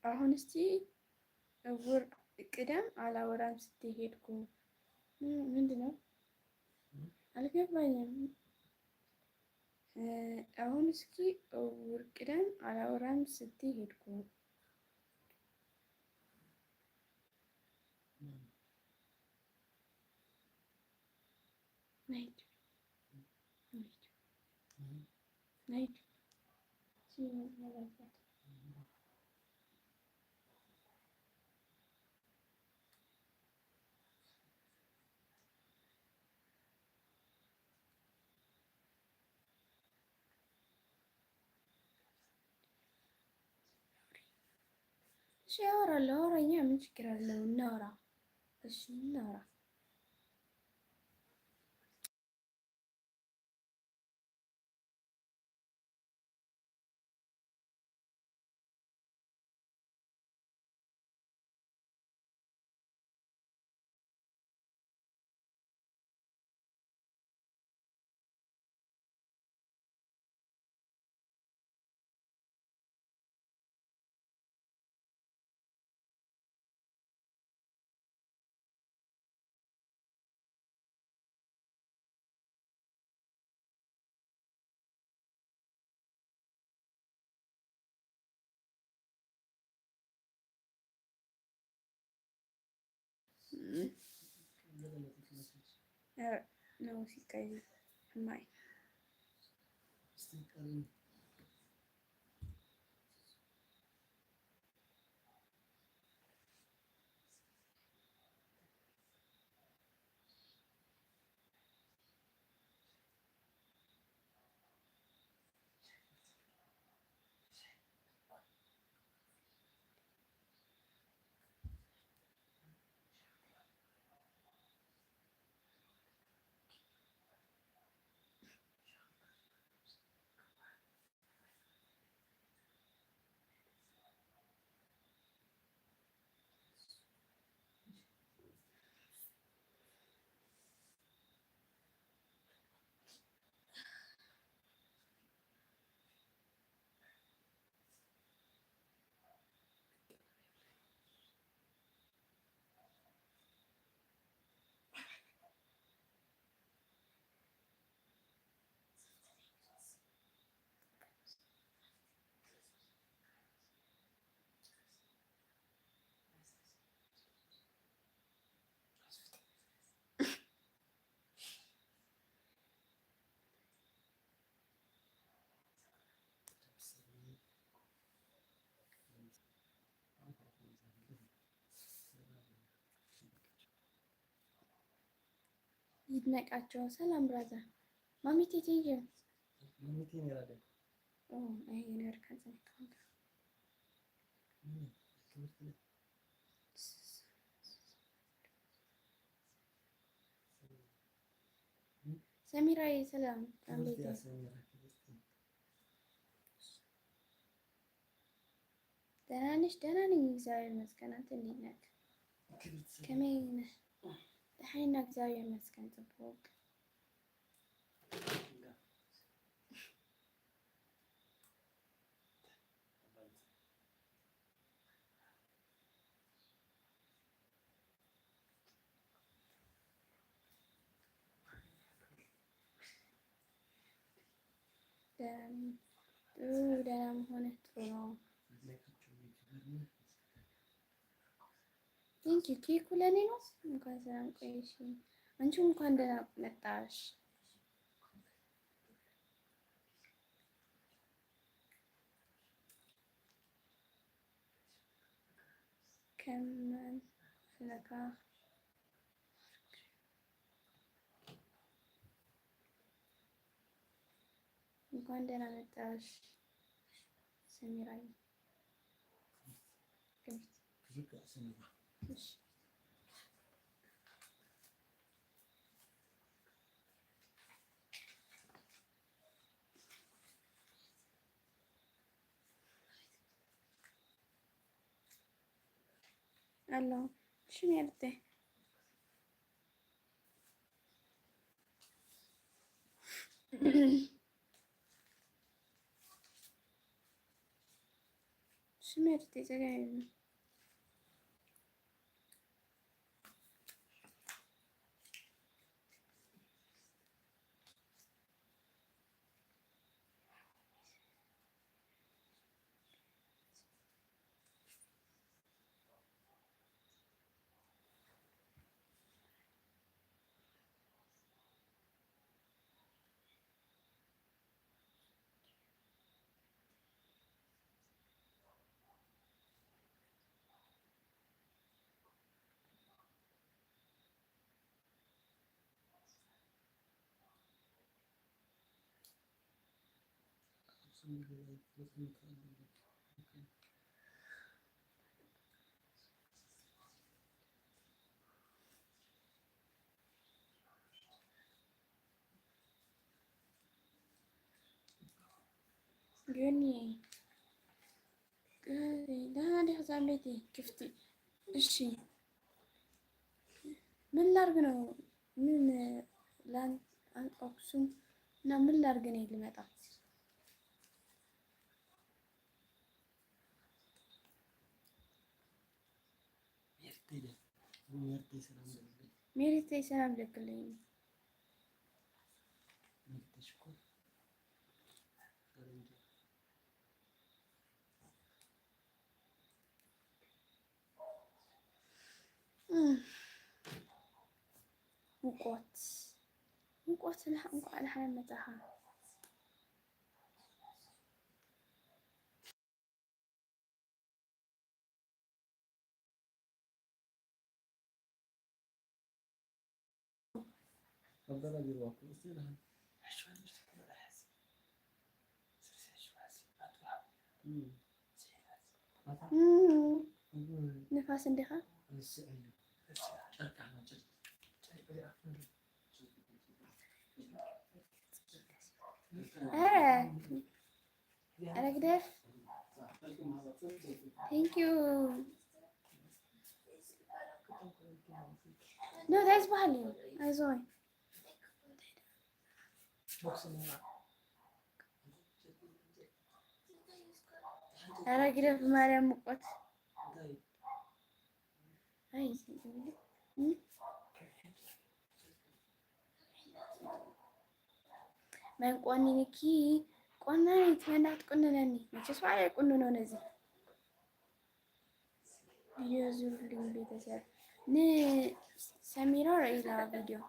አሁን እስቲ እውር ቅደም አላወራም ስትይ ሄድኩ። ምን-፣ ምንድን ነው? አልገባኝም። እ፣ አሁን እስኪ እውር ቅደም አላወራም ስትይ ሄድኩ። ናይት ናይት ናይት እሺ፣ አወራለሁ። አወራኛ፣ ምን ችግር አለው? እናውራ። እሺ፣ እናውራ። እ፣ ነው ሲቀይ ማይ ይድነቃቸው። ሰላም ብራዘር። ማሚቴ፣ ቴንኪዩ። ማሚቴ ነራ ደ ኦ፣ ኣይ፣ የነገርካ ጸኒሕካ። ሰሚራዬ፣ ሰላም፣ እንዴት ነህ? ደህና ነሽ? ደህና ነኝ፣ እግዚአብሔር ይመስገን። አንተ እንዴት ነህ? ከመይ ነህ? ደሓን ኢና፣ እግዚኣብሔር ይመስገን፣ ጽቡቕ። ደህና ነኝ። ጥሩ፣ ደህና መሆንህ ጥሩ ነው። ቴንክ ዩ። ኬኩ ለኔ ነው። እንኳን ሰላም ቆየሽ። አንቺም እንኳን ደህና መጣሽ። ከመን ለካ። እንኳን ደህና መጣሽ ሰሚራዬ። እሺ። ኣሎ። ሽም የርቴ። ሽም የርቴ ጸጋ የለን። ገኒ፣ ገኒ፣ ደህና ዲኻ? ዛንቤቲ ክፍቲ። እሺ፣ ምን ላርግ ነው? ምን ላን-፣ አክሱም እና ምን ላርግ ነው ልመጣ? ሜሪተይ ሰላም ለክልኝ። ሙቆት፣ ሙቆት፣ እንኳዕ ደሓን መጻኻ። ንፋስ እንዲኻ? ኧረ፣ ኧረ ግደፍ። Thank you። No, that's በሃሊ እዩ። ኣይዞይ። ኧረ ግደፍ ብማርያም ሙቆት። ኣይ፣ መን ቆኒንኪ? ቆናኒት መን እንዳትቁንነኒ? መቸስ ባዕለይ ይቁንኖ ነዚ። ቪድዮ ዙርልኝ ቤተሰብ። ንሰሚራ ርእይላ ቪድዮ።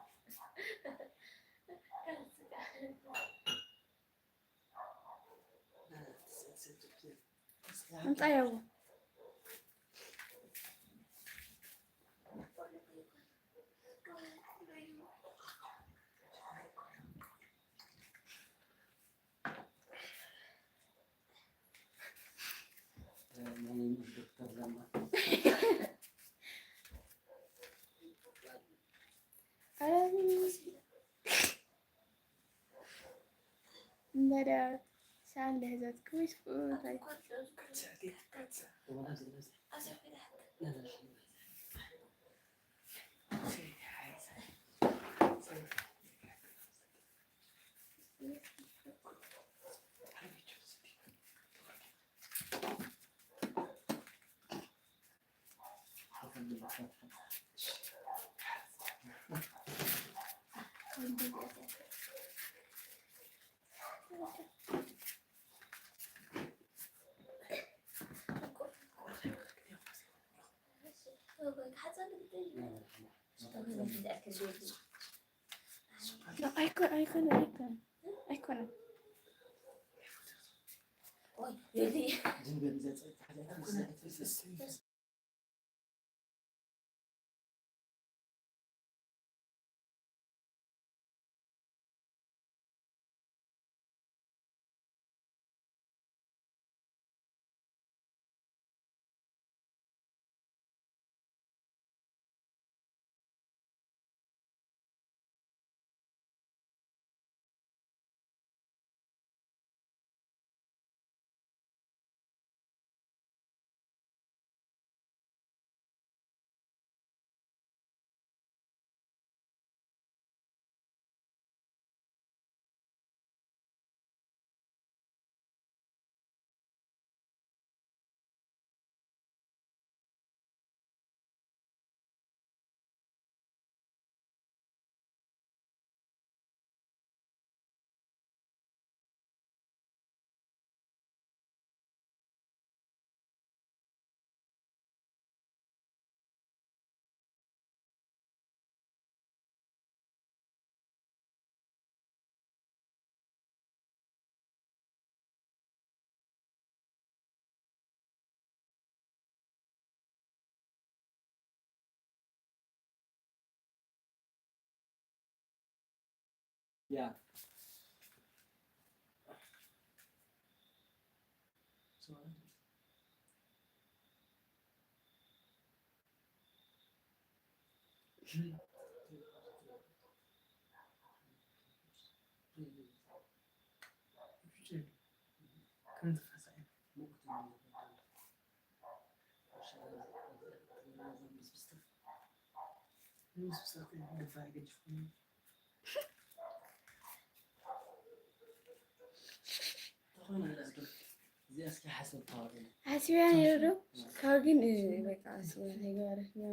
ኣምጻዮ። That's good food. I ኣይኮነ ኣይኮነ ኣይኮነ ኣይኮነ። Yeah. ሓሲብያ ነይሩ ዶ? ካብ ግን በቃ ሓሲብያ ኣይገበረትንያ።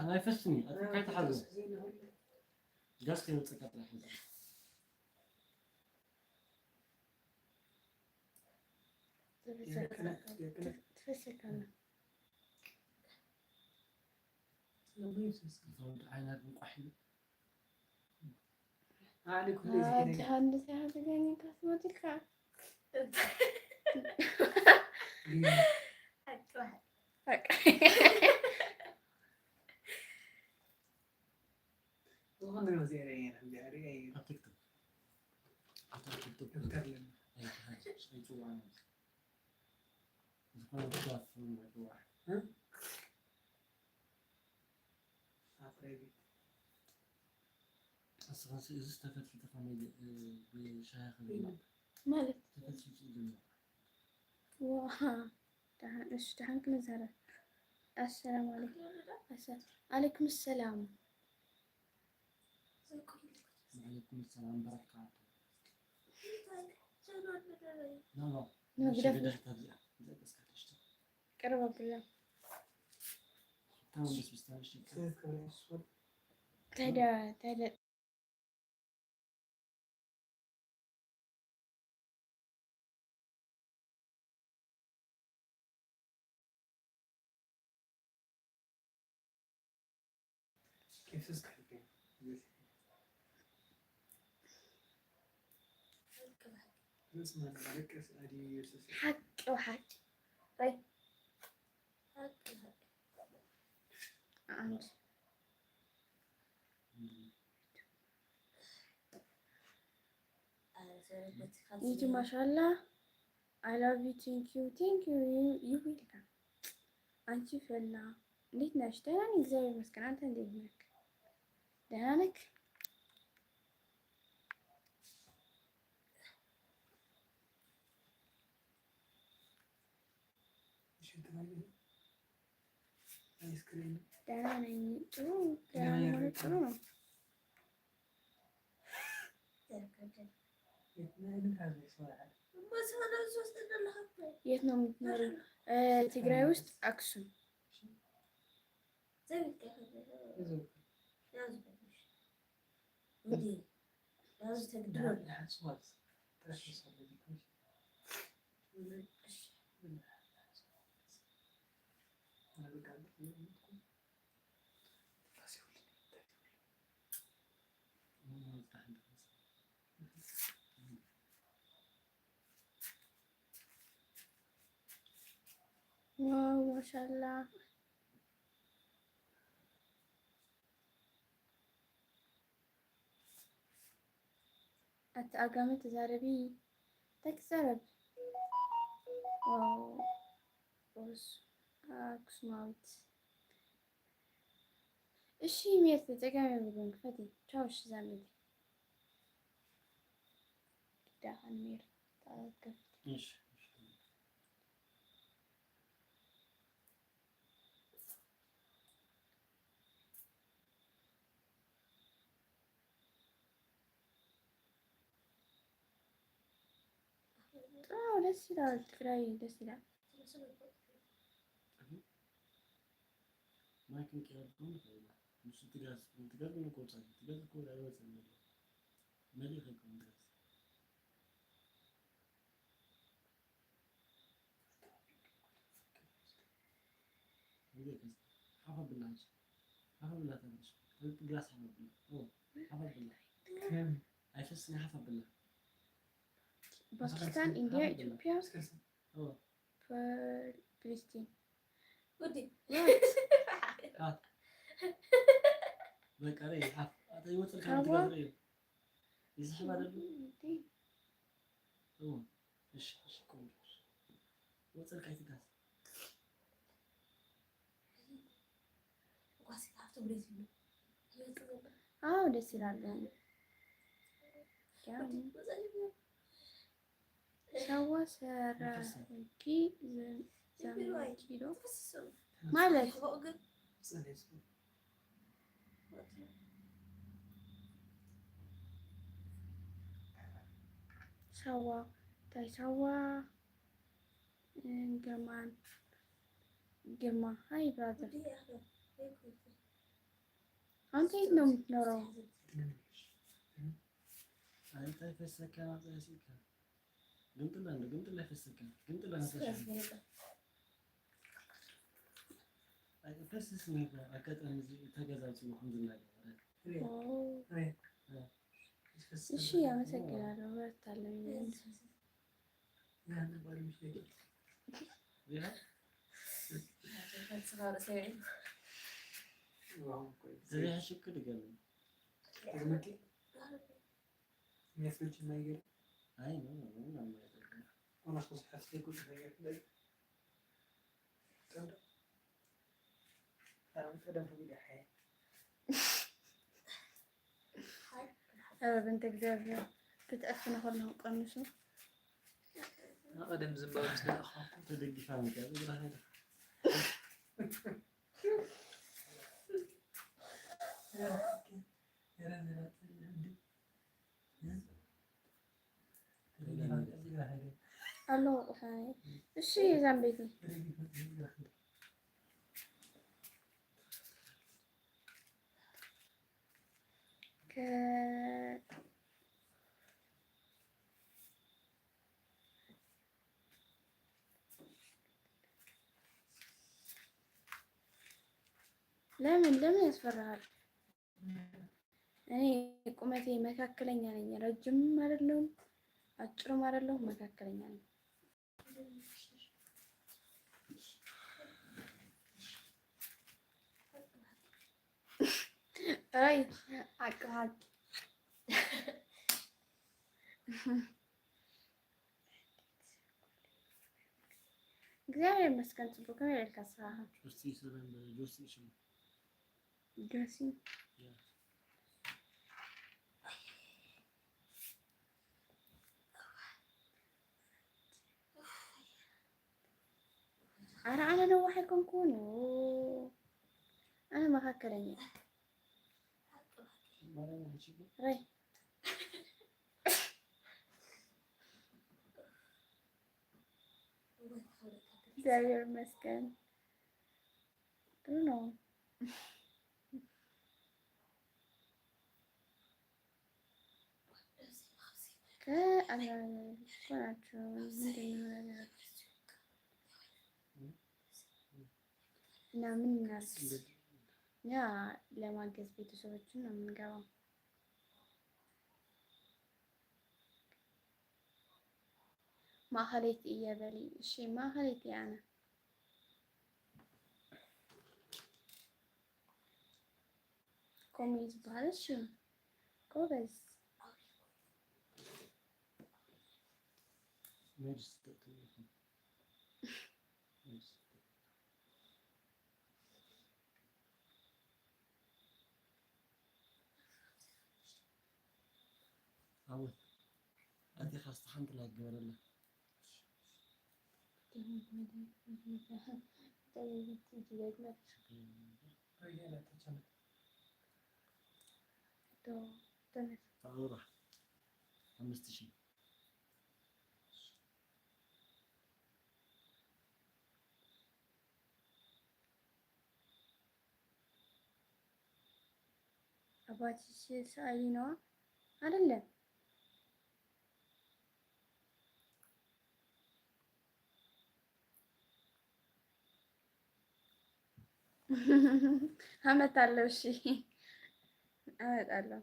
ኣይፈስኒ ኣጥብካ ኣይትሓዞ። ጋስ ከይወፀካ ጥራሕ ሕዚ። ትፈሰካ ኣላ። ዝወድ ዓይነት እንቋሕ እዩ። ኣነ ኩሉ እዚ ኣቲ ከይደ ሃንደስ ያህል ገኝ ካስሞቲካ። ግን ሓቂ። ዝኾነ ነገር ዘይረኣየ ነይረ፣ እንዲ ኣርእየ እዩ። ኣብ ቲክቶክ። ኣብ ቲክቶክ። ዶክተር ለሚ። ኣይትሃ-፣ ኣይትዋን። ዝኾነ ፕላትፎርም ኣይትዋን። እ? ኣብ ፕራይቬት። ንስኻ እዚ ዝተፈልፈተ ፋሚሊ፣ እ፣ ብሻሂ ክብል ማለት? ዝተፈልፈተ ኢሉ። ዋ፣ ደሓን፣ እሺ፣ ደሓን ክንዛረብ። ኣሰላሙ ዓለይኩም። ኣሰ-፣ ዓለይኩም ሰላም። ወዓለይኩም ሰላም በረካቱ። ኖ፣ ኖ። ኖ፣ ግደፍ። ግደፍ፣ ተብዚኣ። ዘቀስካ ትሽቲ። ቅርብ ኣብላ። ታውን በስብስታ፣ እሺ። ታዲያ፣ ታዲያ ሓቂ ብሓቂ። ኣይ። ሓቂ ብሓቂ። ኣንድ። ዩቲ ማሻላ። I love you, thank you, thank you, you, you welcome። ኣንቲ ፈላ እንዴት ነሽ? ደህና ነኝ፣ እግዚአብሔር ይመስገን። አንተ እንዴት ነህ? ደህና ነህ? ደህና ነኝ። ጥሩ፣ ደህና መሆን ጥሩ ነው። የት ነው የምትኖሪው? እ፣ ትግራይ ውስጥ አክሱም። ዋው ማሻላ። ኣቲ ኣጋመ ተዛረቢ፣ እንታይ ክዛረብ? ዋው፣ ቦስ ኣክሱማዊት። እሺ ሜርት፣ ጸገም የብሉን፣ ክፈቲ። ቻው። እሺ ዛመዲ። ዳሓን ሜርት፣ ታከፍቲ። እሺ፣ እሺ። ጥራው ደስ ይላል። ትግራይ ደስ ይላል። ማይክ ምቅያር እኮ ንኽእል ኢና። ንሱ ትጋዝ፣ ትጋዝ እኮ ወጻኢ፣ ትጋዝ እኮ ኣይወጽእን ዘሎ። መሊእ ከይኮን ትጋዝ። ሓፍ ኣብላ እንጂ። ሓፍ ኣብላ ተንሽ። ተንሽ ግላስ ሓፍ ኣብላ። ኦ፣ ሓፍ ኣብላ። ከም ኣይፈስን፣ ሓፍ ኣብላ። ፓኪስታን፣ ኢንዲያ፣ ሓፍ ኣብላ። ኢትዮጵያ፣ ኦ። ፕ-፣ ፍልስጢን። ወዲ። አ። በቃ፣ ረይ፣ ሓፍ። ኣታ ይወጽልካ፣ ሳዋ። ትጋዝ ረይ። ይስሕብ ኣይደለም? እንዴ? ኦ፣ እሺ፣ እሺ፣ ቆንጆ። ወጸልካ ኣይትጋዝ። ጓስ ካብቶም ቤት ይሉ። ይወጽእ ዘሎ። አዎ፣ ደስ ይላሉ። ያው ወጸልካ። ሳዋ ሰራሕኪ ዘ-፣ ዘመድኪ ዶ? ማለት? ሳዋ፣ እንታይ ሳዋ? ግርማን፣ ግርማ፣ ሃይ ብራዘር። አንተ የት ነው የምትኖረው? አንተ ፈሰካ ናጽ ያሲካ። ግምጥላ እንደ ግምጥላ ፈሰካ። ግምጥላ ፈሰካ። ፈስስ ነበር። አጋጣሚ እዚህ ተገዛዝሞ ከም ዝናገር። ኦ። እሺ፣ አመሰግናለሁ። በርታለሁ። ይህ ሽክ ድገም። የሚያስበጅ ነገር። አይ፣ ነው፣ ነው፣ ነው፣ ነው። ሆኖስ ብዙሕ ያስደጉ ነገር። ቀደም፣ ቀደም፣ ቀደም፣ ቀደም፣ ኧረ በእንተ እግዚኣብሔር ክትዕፍኑ ከለኹም ቀንሱ። ቀደም ዝንባብ ምስ ደለኹ ተደጊፋ መፅያ እግራ ሄደ። ኣለዉ ቁሳይ እሺ ዛምቤቲ ከ ለምን ለምን ያስፈራሃል? እኔ ቁመቴ መካከለኛ ነኝ። ረጅምም አይደለሁም አጭርም አይደለሁም፣ መካከለኛ ነኝ። አይ አቅፋት እግዚኣብሔር ይመስገን። ጽቡቅ ከመይ ኢልካ ስራኻ? ጆሲ ሰበን ጆሲ ሽሙ ጆሲ ኧረ ኣነ ነዋሕ ኣይኮንኩን፣ ኣነ መካከለኛ ራይ። እግዚኣብሔር ይመስገን ጥሩ ነው። ከአላህ እኮ ናቸው። ምንድን ነው ነገራችሁ? እና ምን እናድርግ? እኛ ለማገዝ ቤተሰቦችን ነው የምንገባው። ማህሌት እየ በሊ። እሺ ማህሌት እየ ኣነ። ኮሜ ዝበሃል እሺ ጎበዝ። ኣወት ኣዴኻ እስቲ ሓንቲ ላይክ ግበረላ። ኣበባ ኣምስት ሺህ ኣባትሽ ሰኣሊ ነዋ አይደለም። አመጣለሁ። እሺ አመጣለሁ።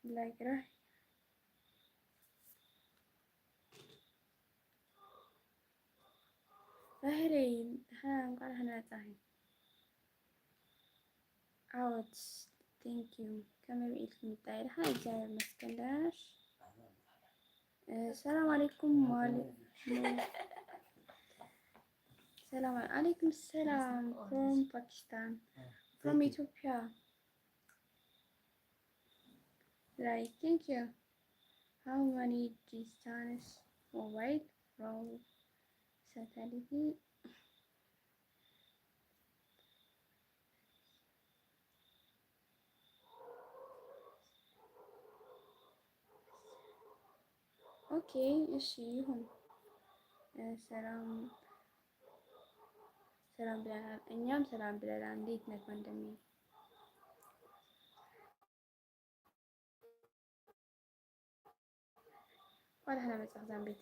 ላይክ ራ ባህሪ ደህና እንኳን ደህና መጣህ። ዓወት thank you። ከመይ ኢልኪ ምጣይ ደሓን እግዚኣብሔር ይመስገን ደህና ነሽ? ሰላም አለይኩም። ሰላም አለይኩም። ሰላም from Pakistan from Ethiopia. Like thank you. How many distance mobile from satellite? ኦኬ እሺ ይሁን። ሰላም ሰላም ብለናል፣ እኛም ሰላም ብለናል። እንዴት ነህ ወንድሜ? እንኳን ደህና መጣህ ዛምቤቴ።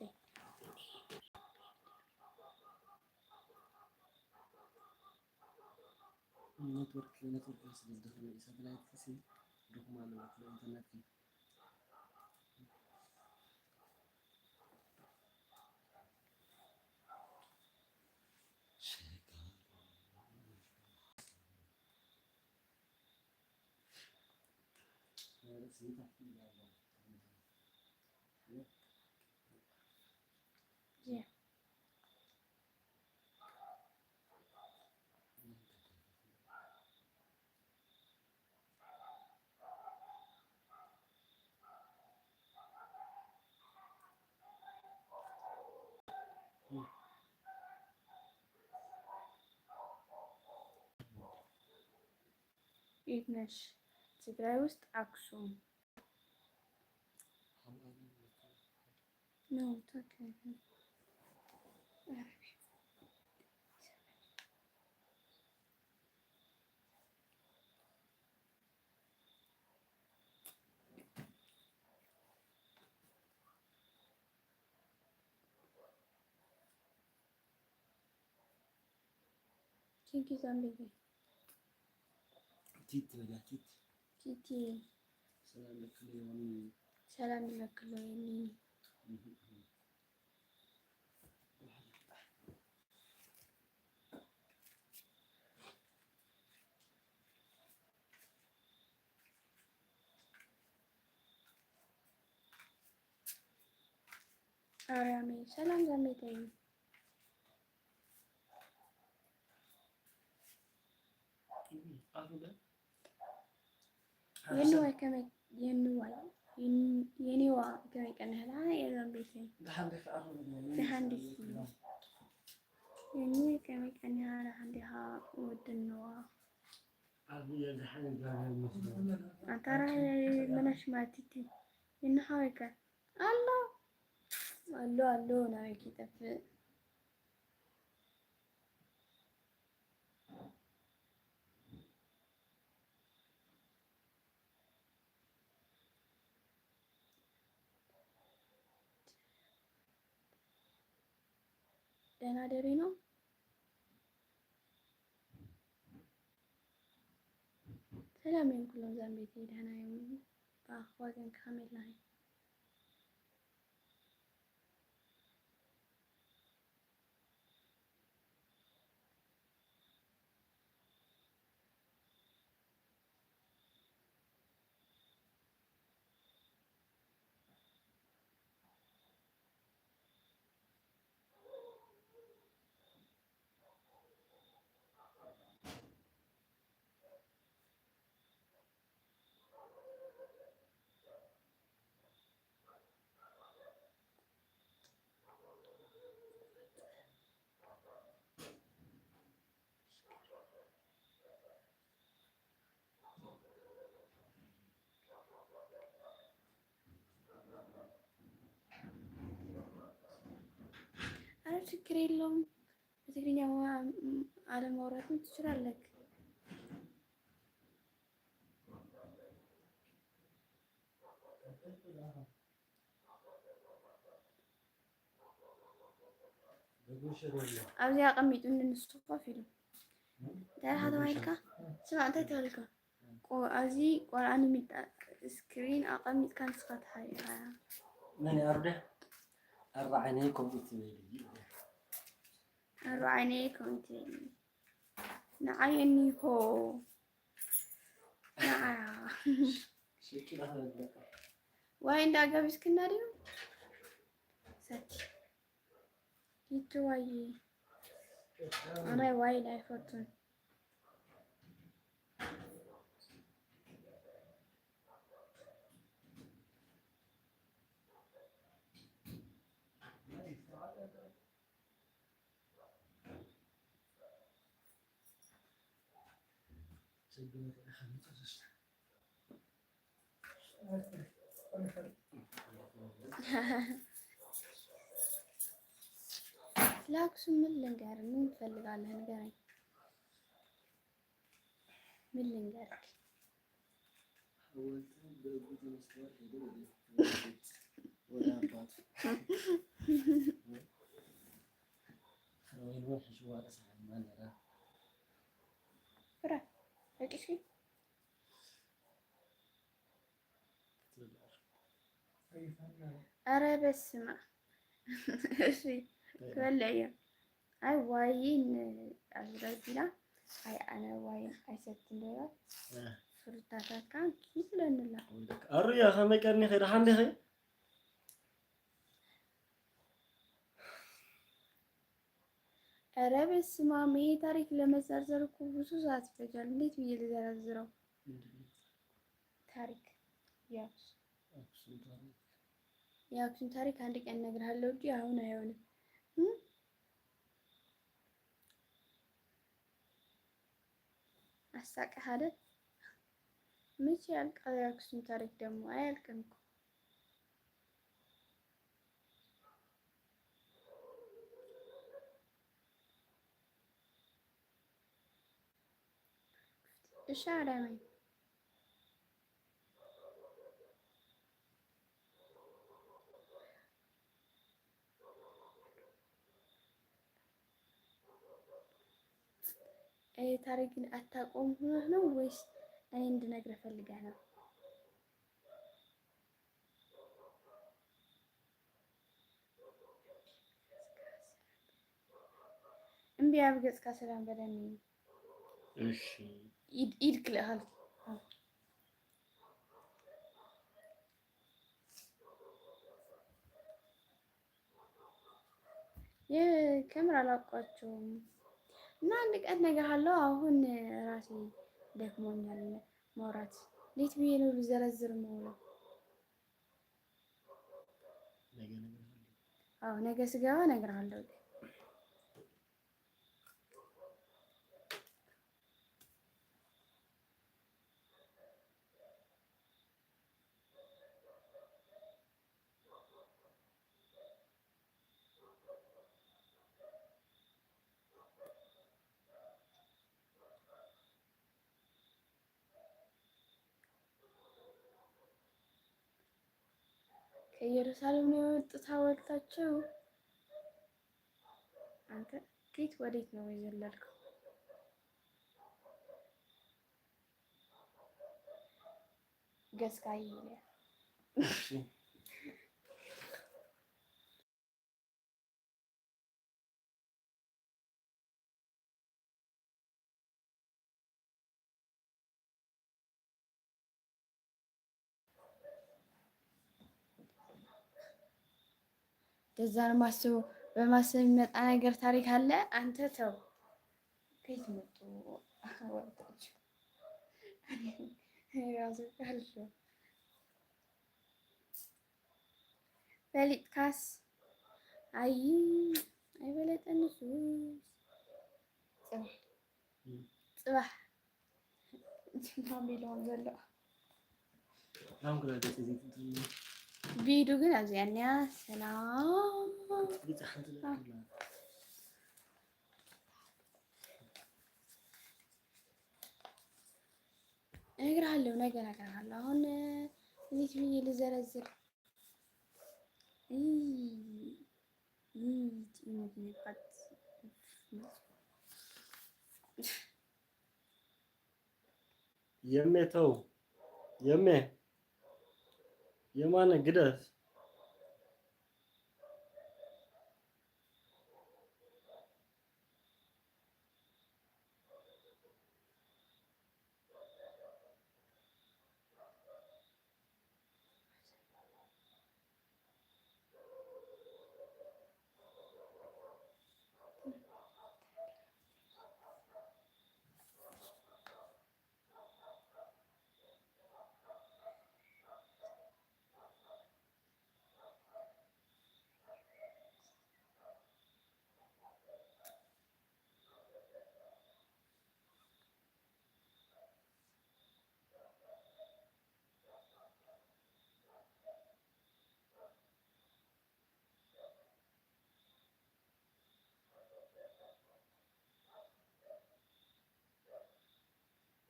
ኔትወርክ ኔትወርክ ስለ ዝደኸመ እዩ ሳተላይት ክሲ ድኹም ኣሎ ኢንተርኔት ግን የት ነሽ? ትግራይ ውስጥ አክሱም። No, it's okay. ኪቲ ዛምቤቴ። ኪቲ በላ፣ ኪቲ። ኪቲ። ሰላም ለክለ ዮኒ። ሰላም ለክለ ዮኒ። ኣርያመይ ሰላም ዘሜተይ። የንዋይ ከመይ የንዋይ የን- የኔዋ ከመይ ቀንህላ የዘሜተይ። ደሓን ዲኺ? የኒ ከመይ ቀንሃ ደሓን ዲኻ ወድነዋ? ኣንታ ራይ መናሽ ማቲቲ ይንሓወይከ ኣሎ ኣሎ ኣሎ ናበይ ከይጠፍእ። ደህና ደሪ ነው። ሰላም እዮም ኩሎም ዛምቤተይ፣ ደህና እዮም። ብኣኽዋ ግን ከመይ ኣለኺ? ኧረ ችግር የለውም። በትግርኛ ማ- አለማውራትም ትችላለህ። ኣብዚ ኣቐሚጡ ንሱ ኮፍ ኢሉ እንታይ ኢኻ ተባሂልካ? ስማ እንታይ ተባሂልካ? ቆ- ኣብዚ ቆልዓ ንሚጣ ስክሪን ኣቐሚጥካ ንስኻ ተሓሪኻ። መን ኣርደ ኣርባዓይነይ ከምኡ ትበል። ኣርባዓይነይ ከምኡ ትበል። ንዓይ እኒሆ ንዓያ። ሽኪላ ትበል። ዋይ እንዳጋቢዝክና ድዩ? ሰቲ ይትዋይ ኣነ ዋይን ኣይፈቱን። ስለ አክሱም ምን ልንገር? ምን ትፈልጋለህ? ንገረኝ። ምን ልንገርክ? ፍረ፣ ደቂስኪ? ኧረ በስመ ኣብ። እሺ፣ ክበልዕ እየ። ኣይ፣ ዋይን ኣብዚ ረቢላ። ኣይ፣ ኣነ ዋይን ኣይሰትን ዶ? እ። ፍሩታታት ካን ይብለንላ። ኣሩያ፣ ከመይ ቀኒ ኸይዳ ሓንዴ ኸይ? ኧረ በስመ ኣብ፣ ይሄ ታሪክ ለመዘርዘር እኮ ብዙ ሰዓት ይፈጃል። እንዴት ብዬ ልዘረዝረው? ምንድን ነው? ታሪክ የአክሱም። አክሱም ታሪክ። የአክሱም ታሪክ አንድ ቀን እነግርሃለሁ እንጂ አሁን አይሆንም። እም? አሳቀህ አይደል? መቼ ያልቃል የአክሱም ታሪክ ደግሞ? አያልቅም እኮ። እሺ አዳመኝ። ይሄ ታሪክ ግን አታውቀውም ሆነህ ነው ወይስ እኔ እንድነግርህ ፈልገህ ነው? እምቢ፣ ኣብ ገጽካ ሰላም በለኒ። እሺ። ኢድ፣ ኢድ ክልእኻልኪ። የምር አላውቃቸውም። እና አንድ ቀን እነግርሃለሁ። አሁን ራሴ ደክሞኛል ማውራት። እንዴት ብዬ ነው ልዘረዝር የምውለው? ነገ እነግርሃለሁ። አዎ፣ ነገ ስገባ እነግርሃለሁ። ከኢየሩሳሌም ነው የወጡት ሐውልታቸው። አንተ ከየት ወዴት ነው የዘለልከው? ገጽካ ይለያ። እሺ። በዛ ማሰብ፣ በማሰብ የሚመጣ ነገር ታሪክ አለ። አንተ ተው። ከየት መጡ ወጣች? እኔ ራሱ ካልኩ ፈሊጥካስ? አይ፣ ኣይበለጠን እሱስ። ጽባሕ፣ ጽባሕ። ማሚ ኢሎም ዘሎ። ቢዱ ግን ኣብዚኣ እኒኣ። ሰላም። እነግርሃለሁ፣ ነገ እነግርሃለሁ። አሁን እንዴት ብዬ ልዘረዝር? እይ፣ እይ፣ ጭንቅ ይፈት-፣ የሜ ተው፣ የሜ፣ የማነ ግደፍ።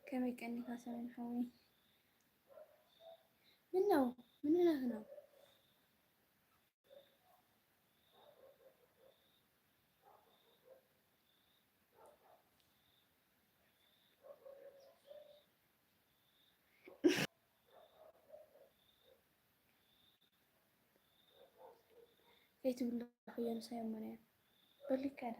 ከመይ ቀኒኻ ሰሜን ሓወይ? ምነው? ምን ሆነህ ነው? ከይትብልኽዮ ንሳይ እሞንያ በሊካ ዳ።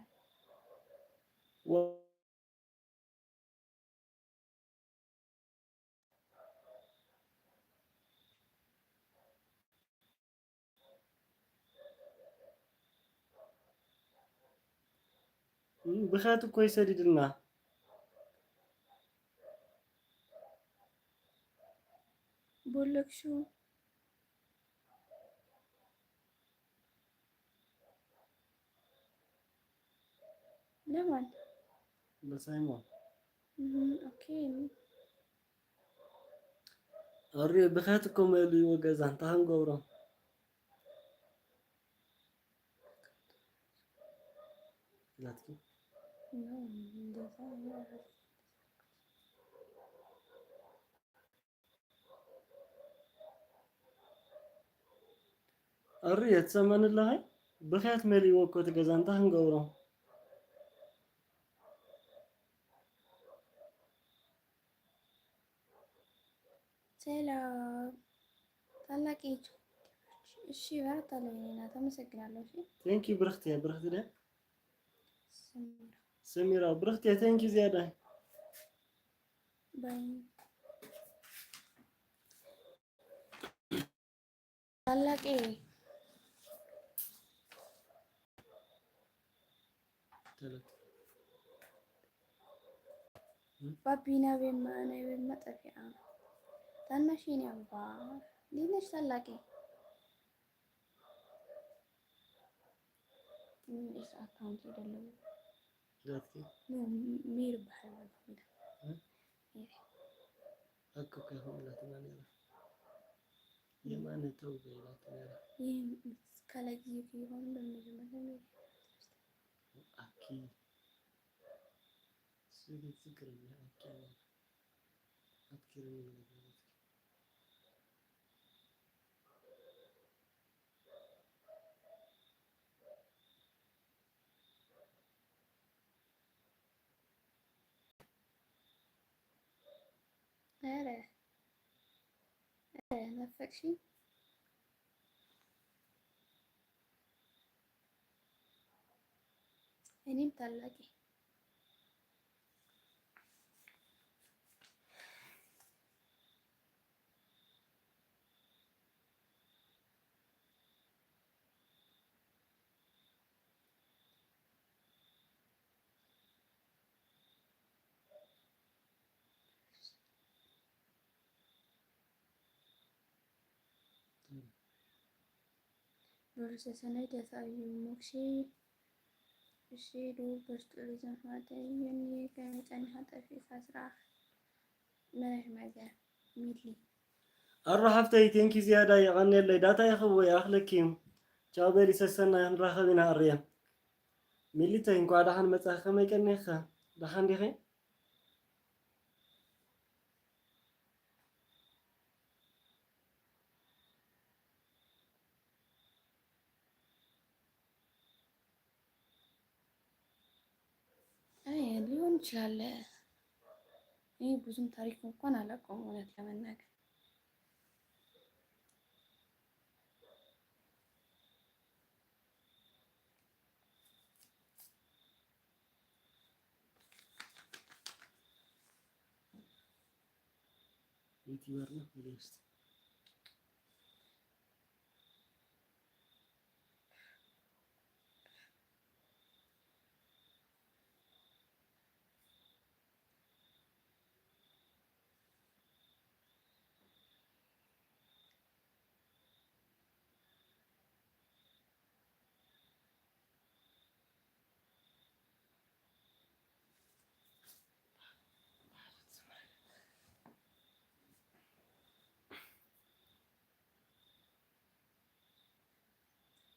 ብኸት እኮ ይሰድድና። ቦለክሹ። ለማን? ለሳይሞን። እም፣ ኦኬ። ኣሪ ብኸት እኮ መሊእዎ ገዛ፣ እንታይ ክንገብሮ? ኢላትኪ። ኣሪ የትሰማኒ ኣለኸ? ብኸት መሊእዎ እኮ እቲ ገዛ፣ እንታይ ክንገብሮ? ሰላም ታላቅ ዩቱብ። እሺ፣ በርታለኝ ናት። አመሰግናለሁ። እሺ። Thank you ብርክቲ፣ ብርክቲ ደ ሰሚራ። ሰሚራ ብርክቲ፣ thank you ዝያዳ። ባይ። ታላቅ ተለት። ባቢ ናቤማ ናቤማ ጠፊኣ። ታናሽ የኔ አበባ እንዴት ነሽ ታላቄ? እኔስ አካውንት የደለው ዛትኪ ሜሪ በሃል ማለት ነው። እ? ሜሪ። አኮ ከሆነ ላትና ነራ። የማነ ተው በይላት ነራ። ይህ ካልኣይ ግዜ ከይኾኑ በመጀመርያ ሜሪ። አኪ። እሱ ግን ችግር የለም። አኪ። አትኪ ነው የሚለው። ኧረ፣ ኧረ፣ ናፈቅሽኝ። እኔም ታላቂ። ዶክተር ሰሰናይ ደታ እዩ ሞክሼ። እሺ ዶ በርትዑ ዘማተይ የኔ ከመይ ጸኒኻ ጠፊእካ ስራሕ? መራሒ መገ ሚሊ። ኣሮ ሓፍተይ፣ ቴንኪ ዝያዳ፣ የቐንየለይ። ዳታ ይኽወ ይኣኽለኪ እዩ። ቻው በሊ ሰሰና፣ ክንራኸብ ኢና ኣርየ። ሚሊተይ፣ እንኳዕ ደሓን መጻኺ። ከመይ ቀኒኻ? ደሓን ዲኺ? አይ፣ ሊሆን ይችላል። እኔ ብዙም ታሪክ እንኳን አላውቀውም፣ እውነት ለመናገር። ዩቲዩበር ነው ወይስ?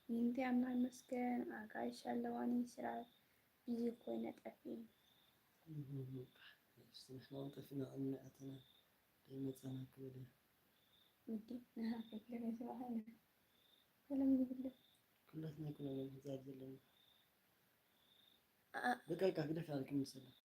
ይንዲ ኣምላኽ ይመስገን፣ ኣጋይሽ ኣለዋኒ ስራ ቢዚ ኮይነ ጠፊኤ። እህ፣ እስቲ ንሕና እውን ጠፊና፣ ቅድሚ ኣተና ደይመጻና ክብል እዩ። ውዲ፣ ንሃ ከይትለገ ተባሃለ። ሰላም ይብለ። ኩላትና ይኩነና ህዛብ ዘለና። አ-፣ በቃ፣ በቃ፣ ግደፍ ያልክ መሰለኝ።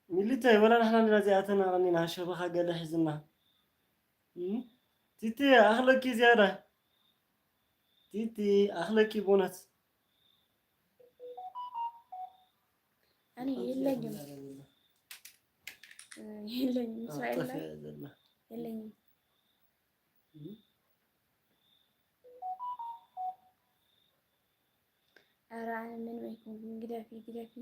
ሚሊተይ፣ ወላ ንሕና እንዲና እዚኣተን ኣቐኒና፣ ሸበኻ ገለ ሒዝና። እም? ቲቲ፣ ኣኽለኪ ዝያዳ። ቲቲ፣ ኣኽለኪ ብእውነት። እኔ የለኝም። የለኝም። እስራኤል ላይ የለኝም። ኧረ አነ ምንም አይሆንኩም። ግደፊ፣ ግደፊ።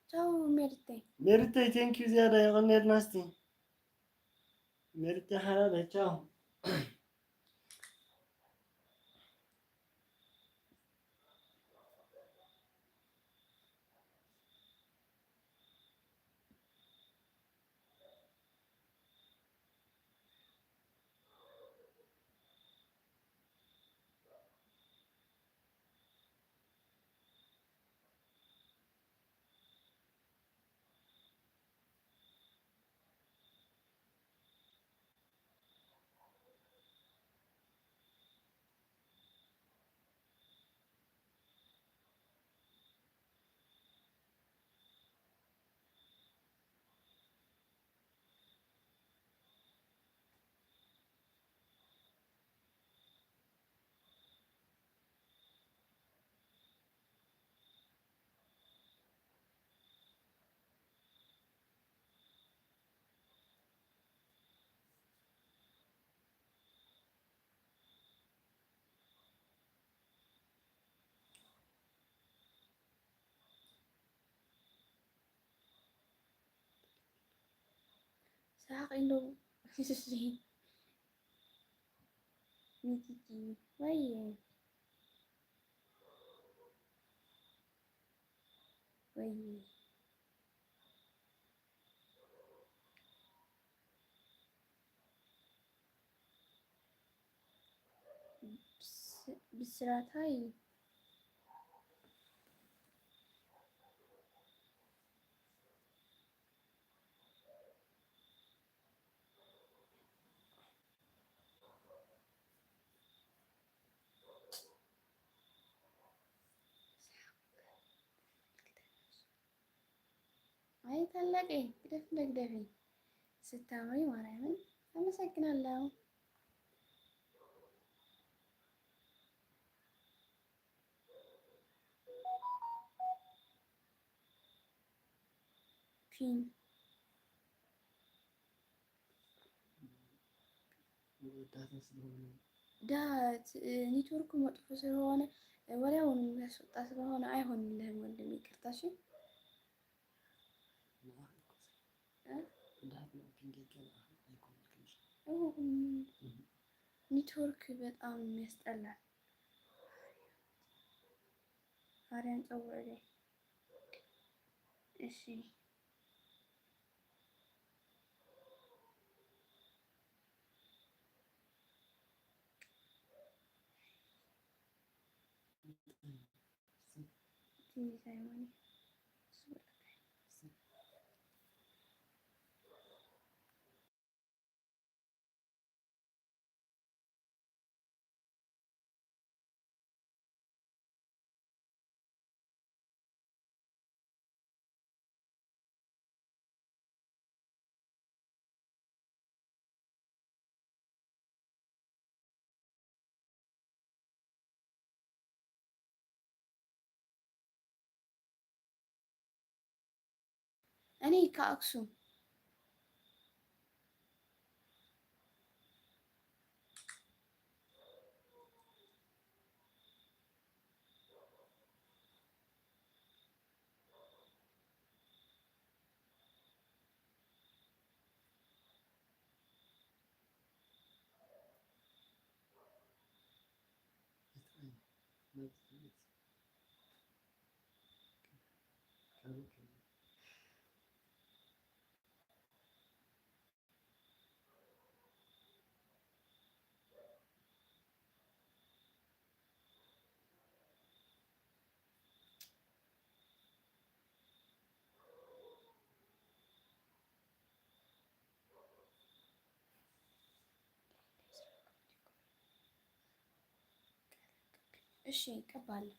ቻው ሜሪተይ። ሜሪተይ፣ ቴንኪዩ ዝያዳ፣ የቐንየልና። እስቲ ሜሪተይ ሓላለይ፣ ቻው። ሳቅ ኢሉ። ሚኪኪ፣ ወይ፣ ወይ። ብስ-፣ ብስራታይ። ኣይ ታላቀይ፣ ግደፊ እንደ ግደፊ። ስታምሪ ማርያምን፣ አመሰግናለሁ። ፒን ዳታ ስለሆነ፣ ዳት-፣ ኔትወርኩ መጥፎ ስለሆነ ወዲያውኑ የሚያስወጣ ስለሆነ አይሆንልህም ወንድም፣ ይቅርታ እሺ። ንዓኺ እኮ እ? እንዳት ነው ፒንግ ገና አይኮንልክምሽ። እው፣ እህ። ኔትወርክ በጣም የሚያስጠላ። አርያን ጸውዕለይ። እሺ። እኔ ከአክሱም። እሺ፣ እቀባለሁ።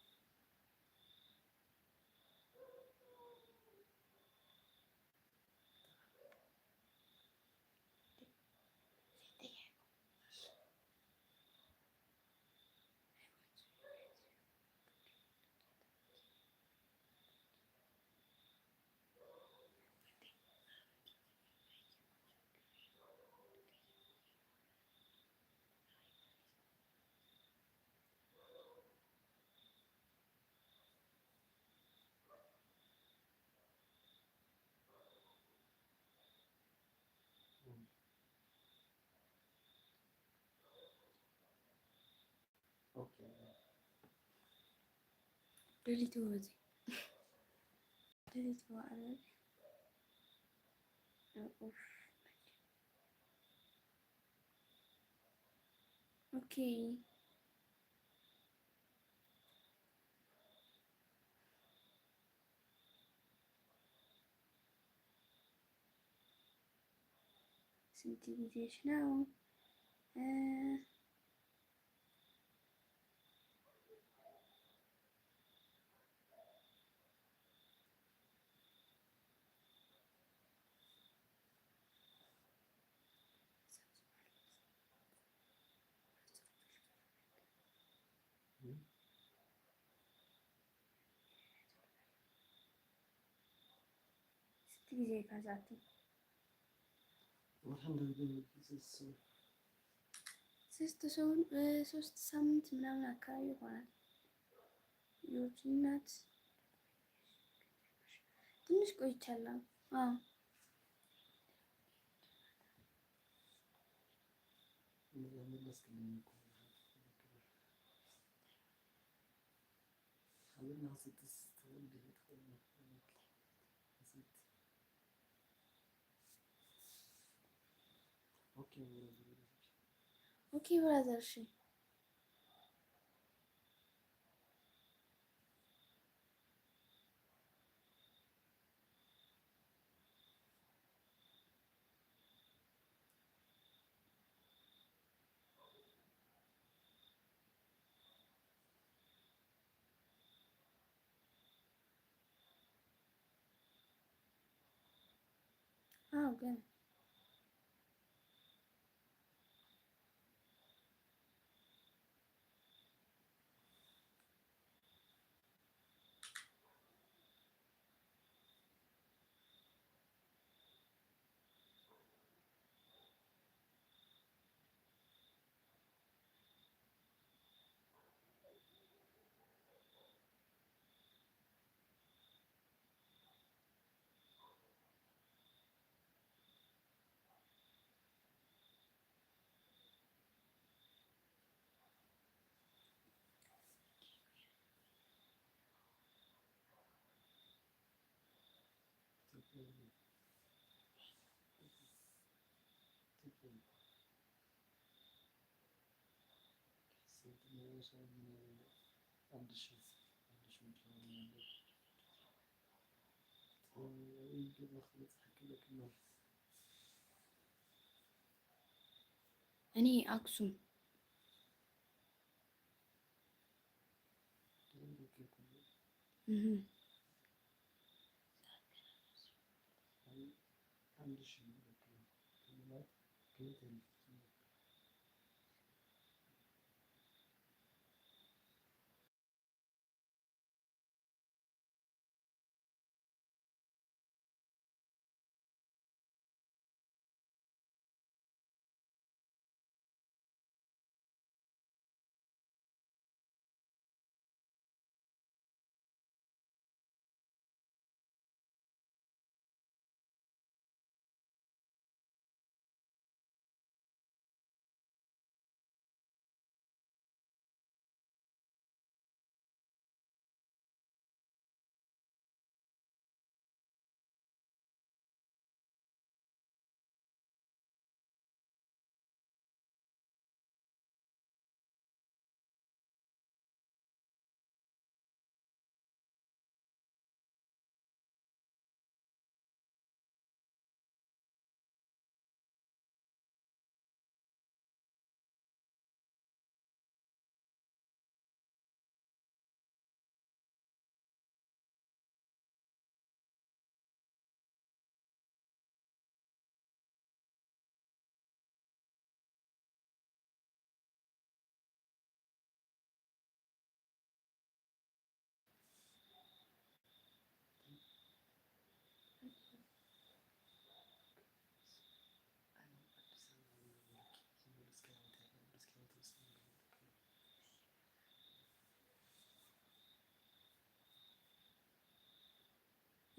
ኦኬ። ደሊትዎ እዚ። ደሊትዎ ኣለ። ኡፍ። ኦኬ። ስንት ጊዜሽ ነው? እ፣ ስንት ጊዜ ይፈጃል? ወርሓን ደርገ ዝስብ ሶስት ሰው እ፣ ሶስት ሳምንት ምናምን አካባቢ ይሆናል። ዮርጂናት ትንሽ ቆይቻለሁ። አዎ መለስክልኝ እኮ። ሓበና ክትስትወልድ ትኽእል። ኦኬ ብራዘር። ኦኬ ብራዘር። እሺ አዎ ግን እኔ አክሱም። እህ።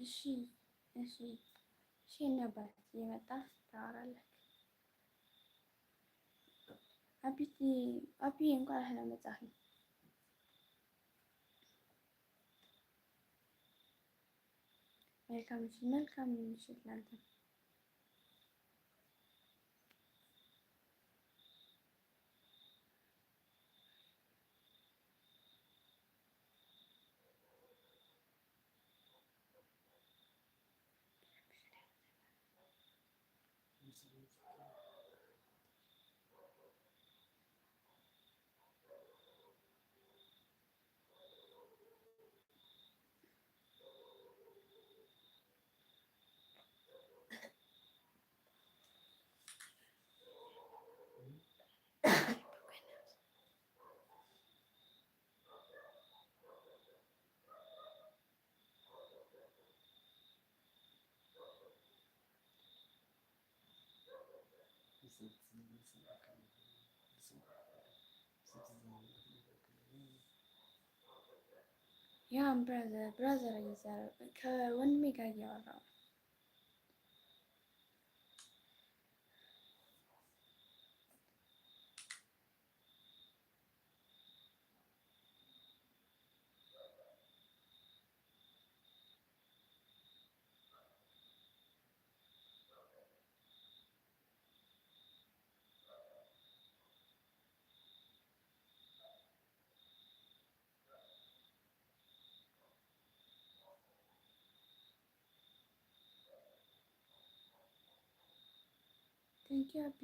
እሺ፣ እሺ፣ እሺ፣ ነባት ይመጣ ታወራለክ። ኣቢቲ፣ ኣቢ፣ እንኳን ደህና መጣኺ። መልካም ምሽት፣ መልካም ምሽት ላንተ። ያ ብራዘር፣ ብራዘር እየዛረብ፣ ከወንድሜ ጋር እያወራሁ ነው። Thank you ኣቢ።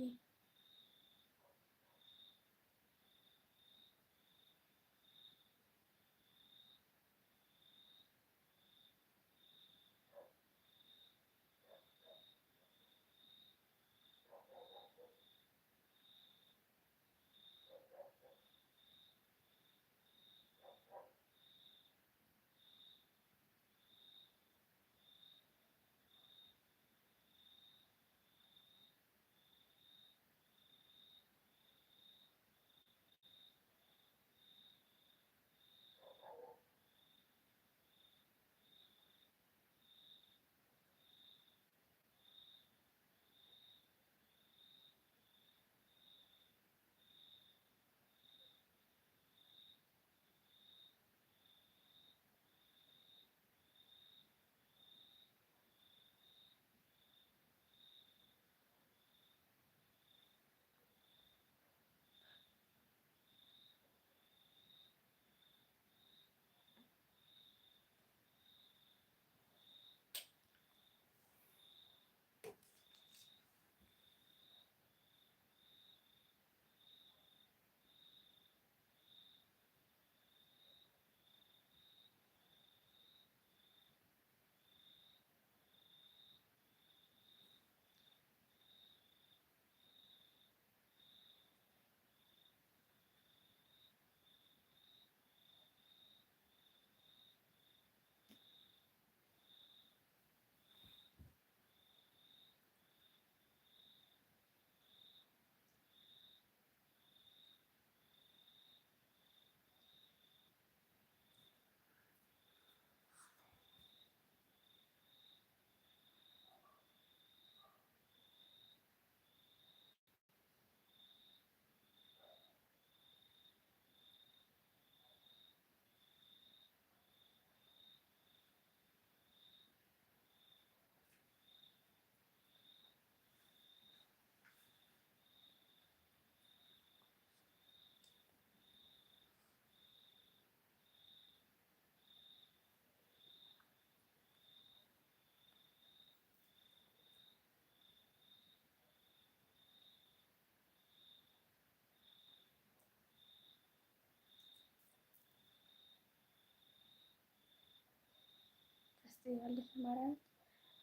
ታስተውያለሽ ማርያም፣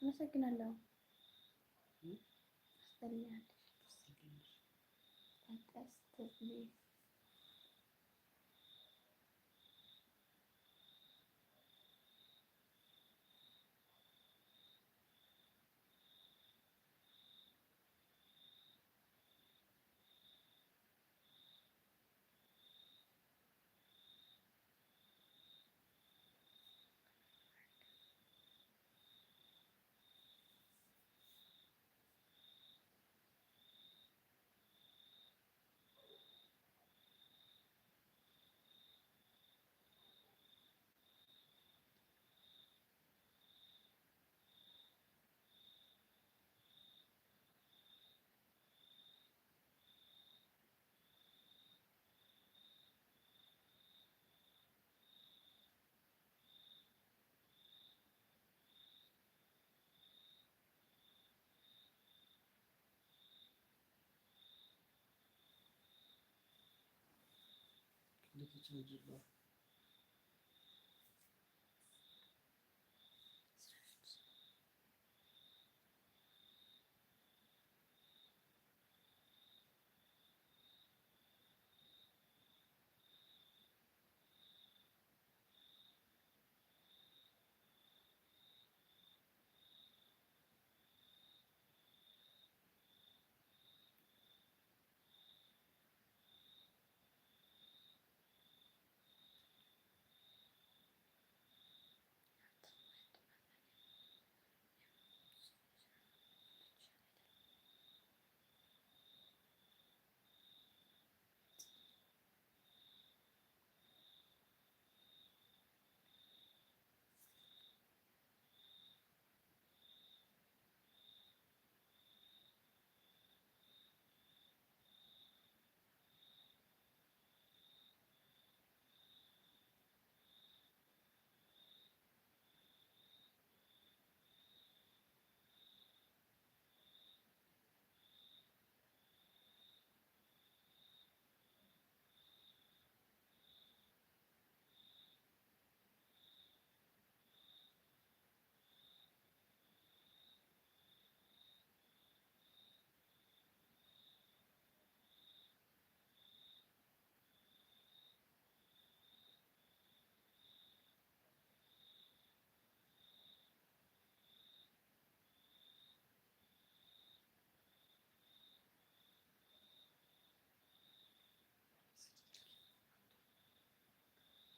አመሰግናለሁ። ታስተውያለሽ፣ ታስተውያለሽ።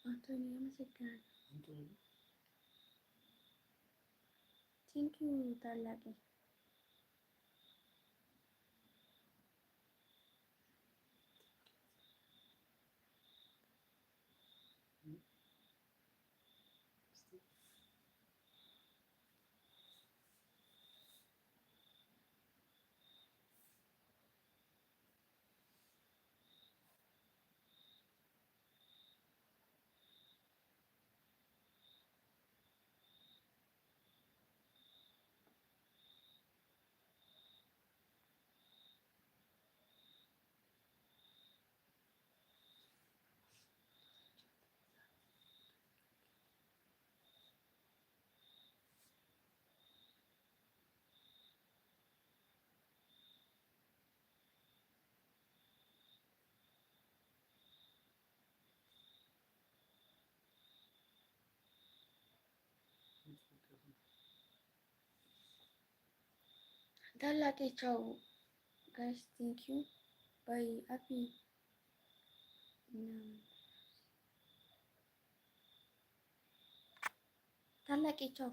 ኣንቶኒ፣ ኣመሰግናለሁ። Thank you ታላቂ። ታላቂ ቻው guys, thank you. ባይ ኣቢ። ታላቂ ቻው።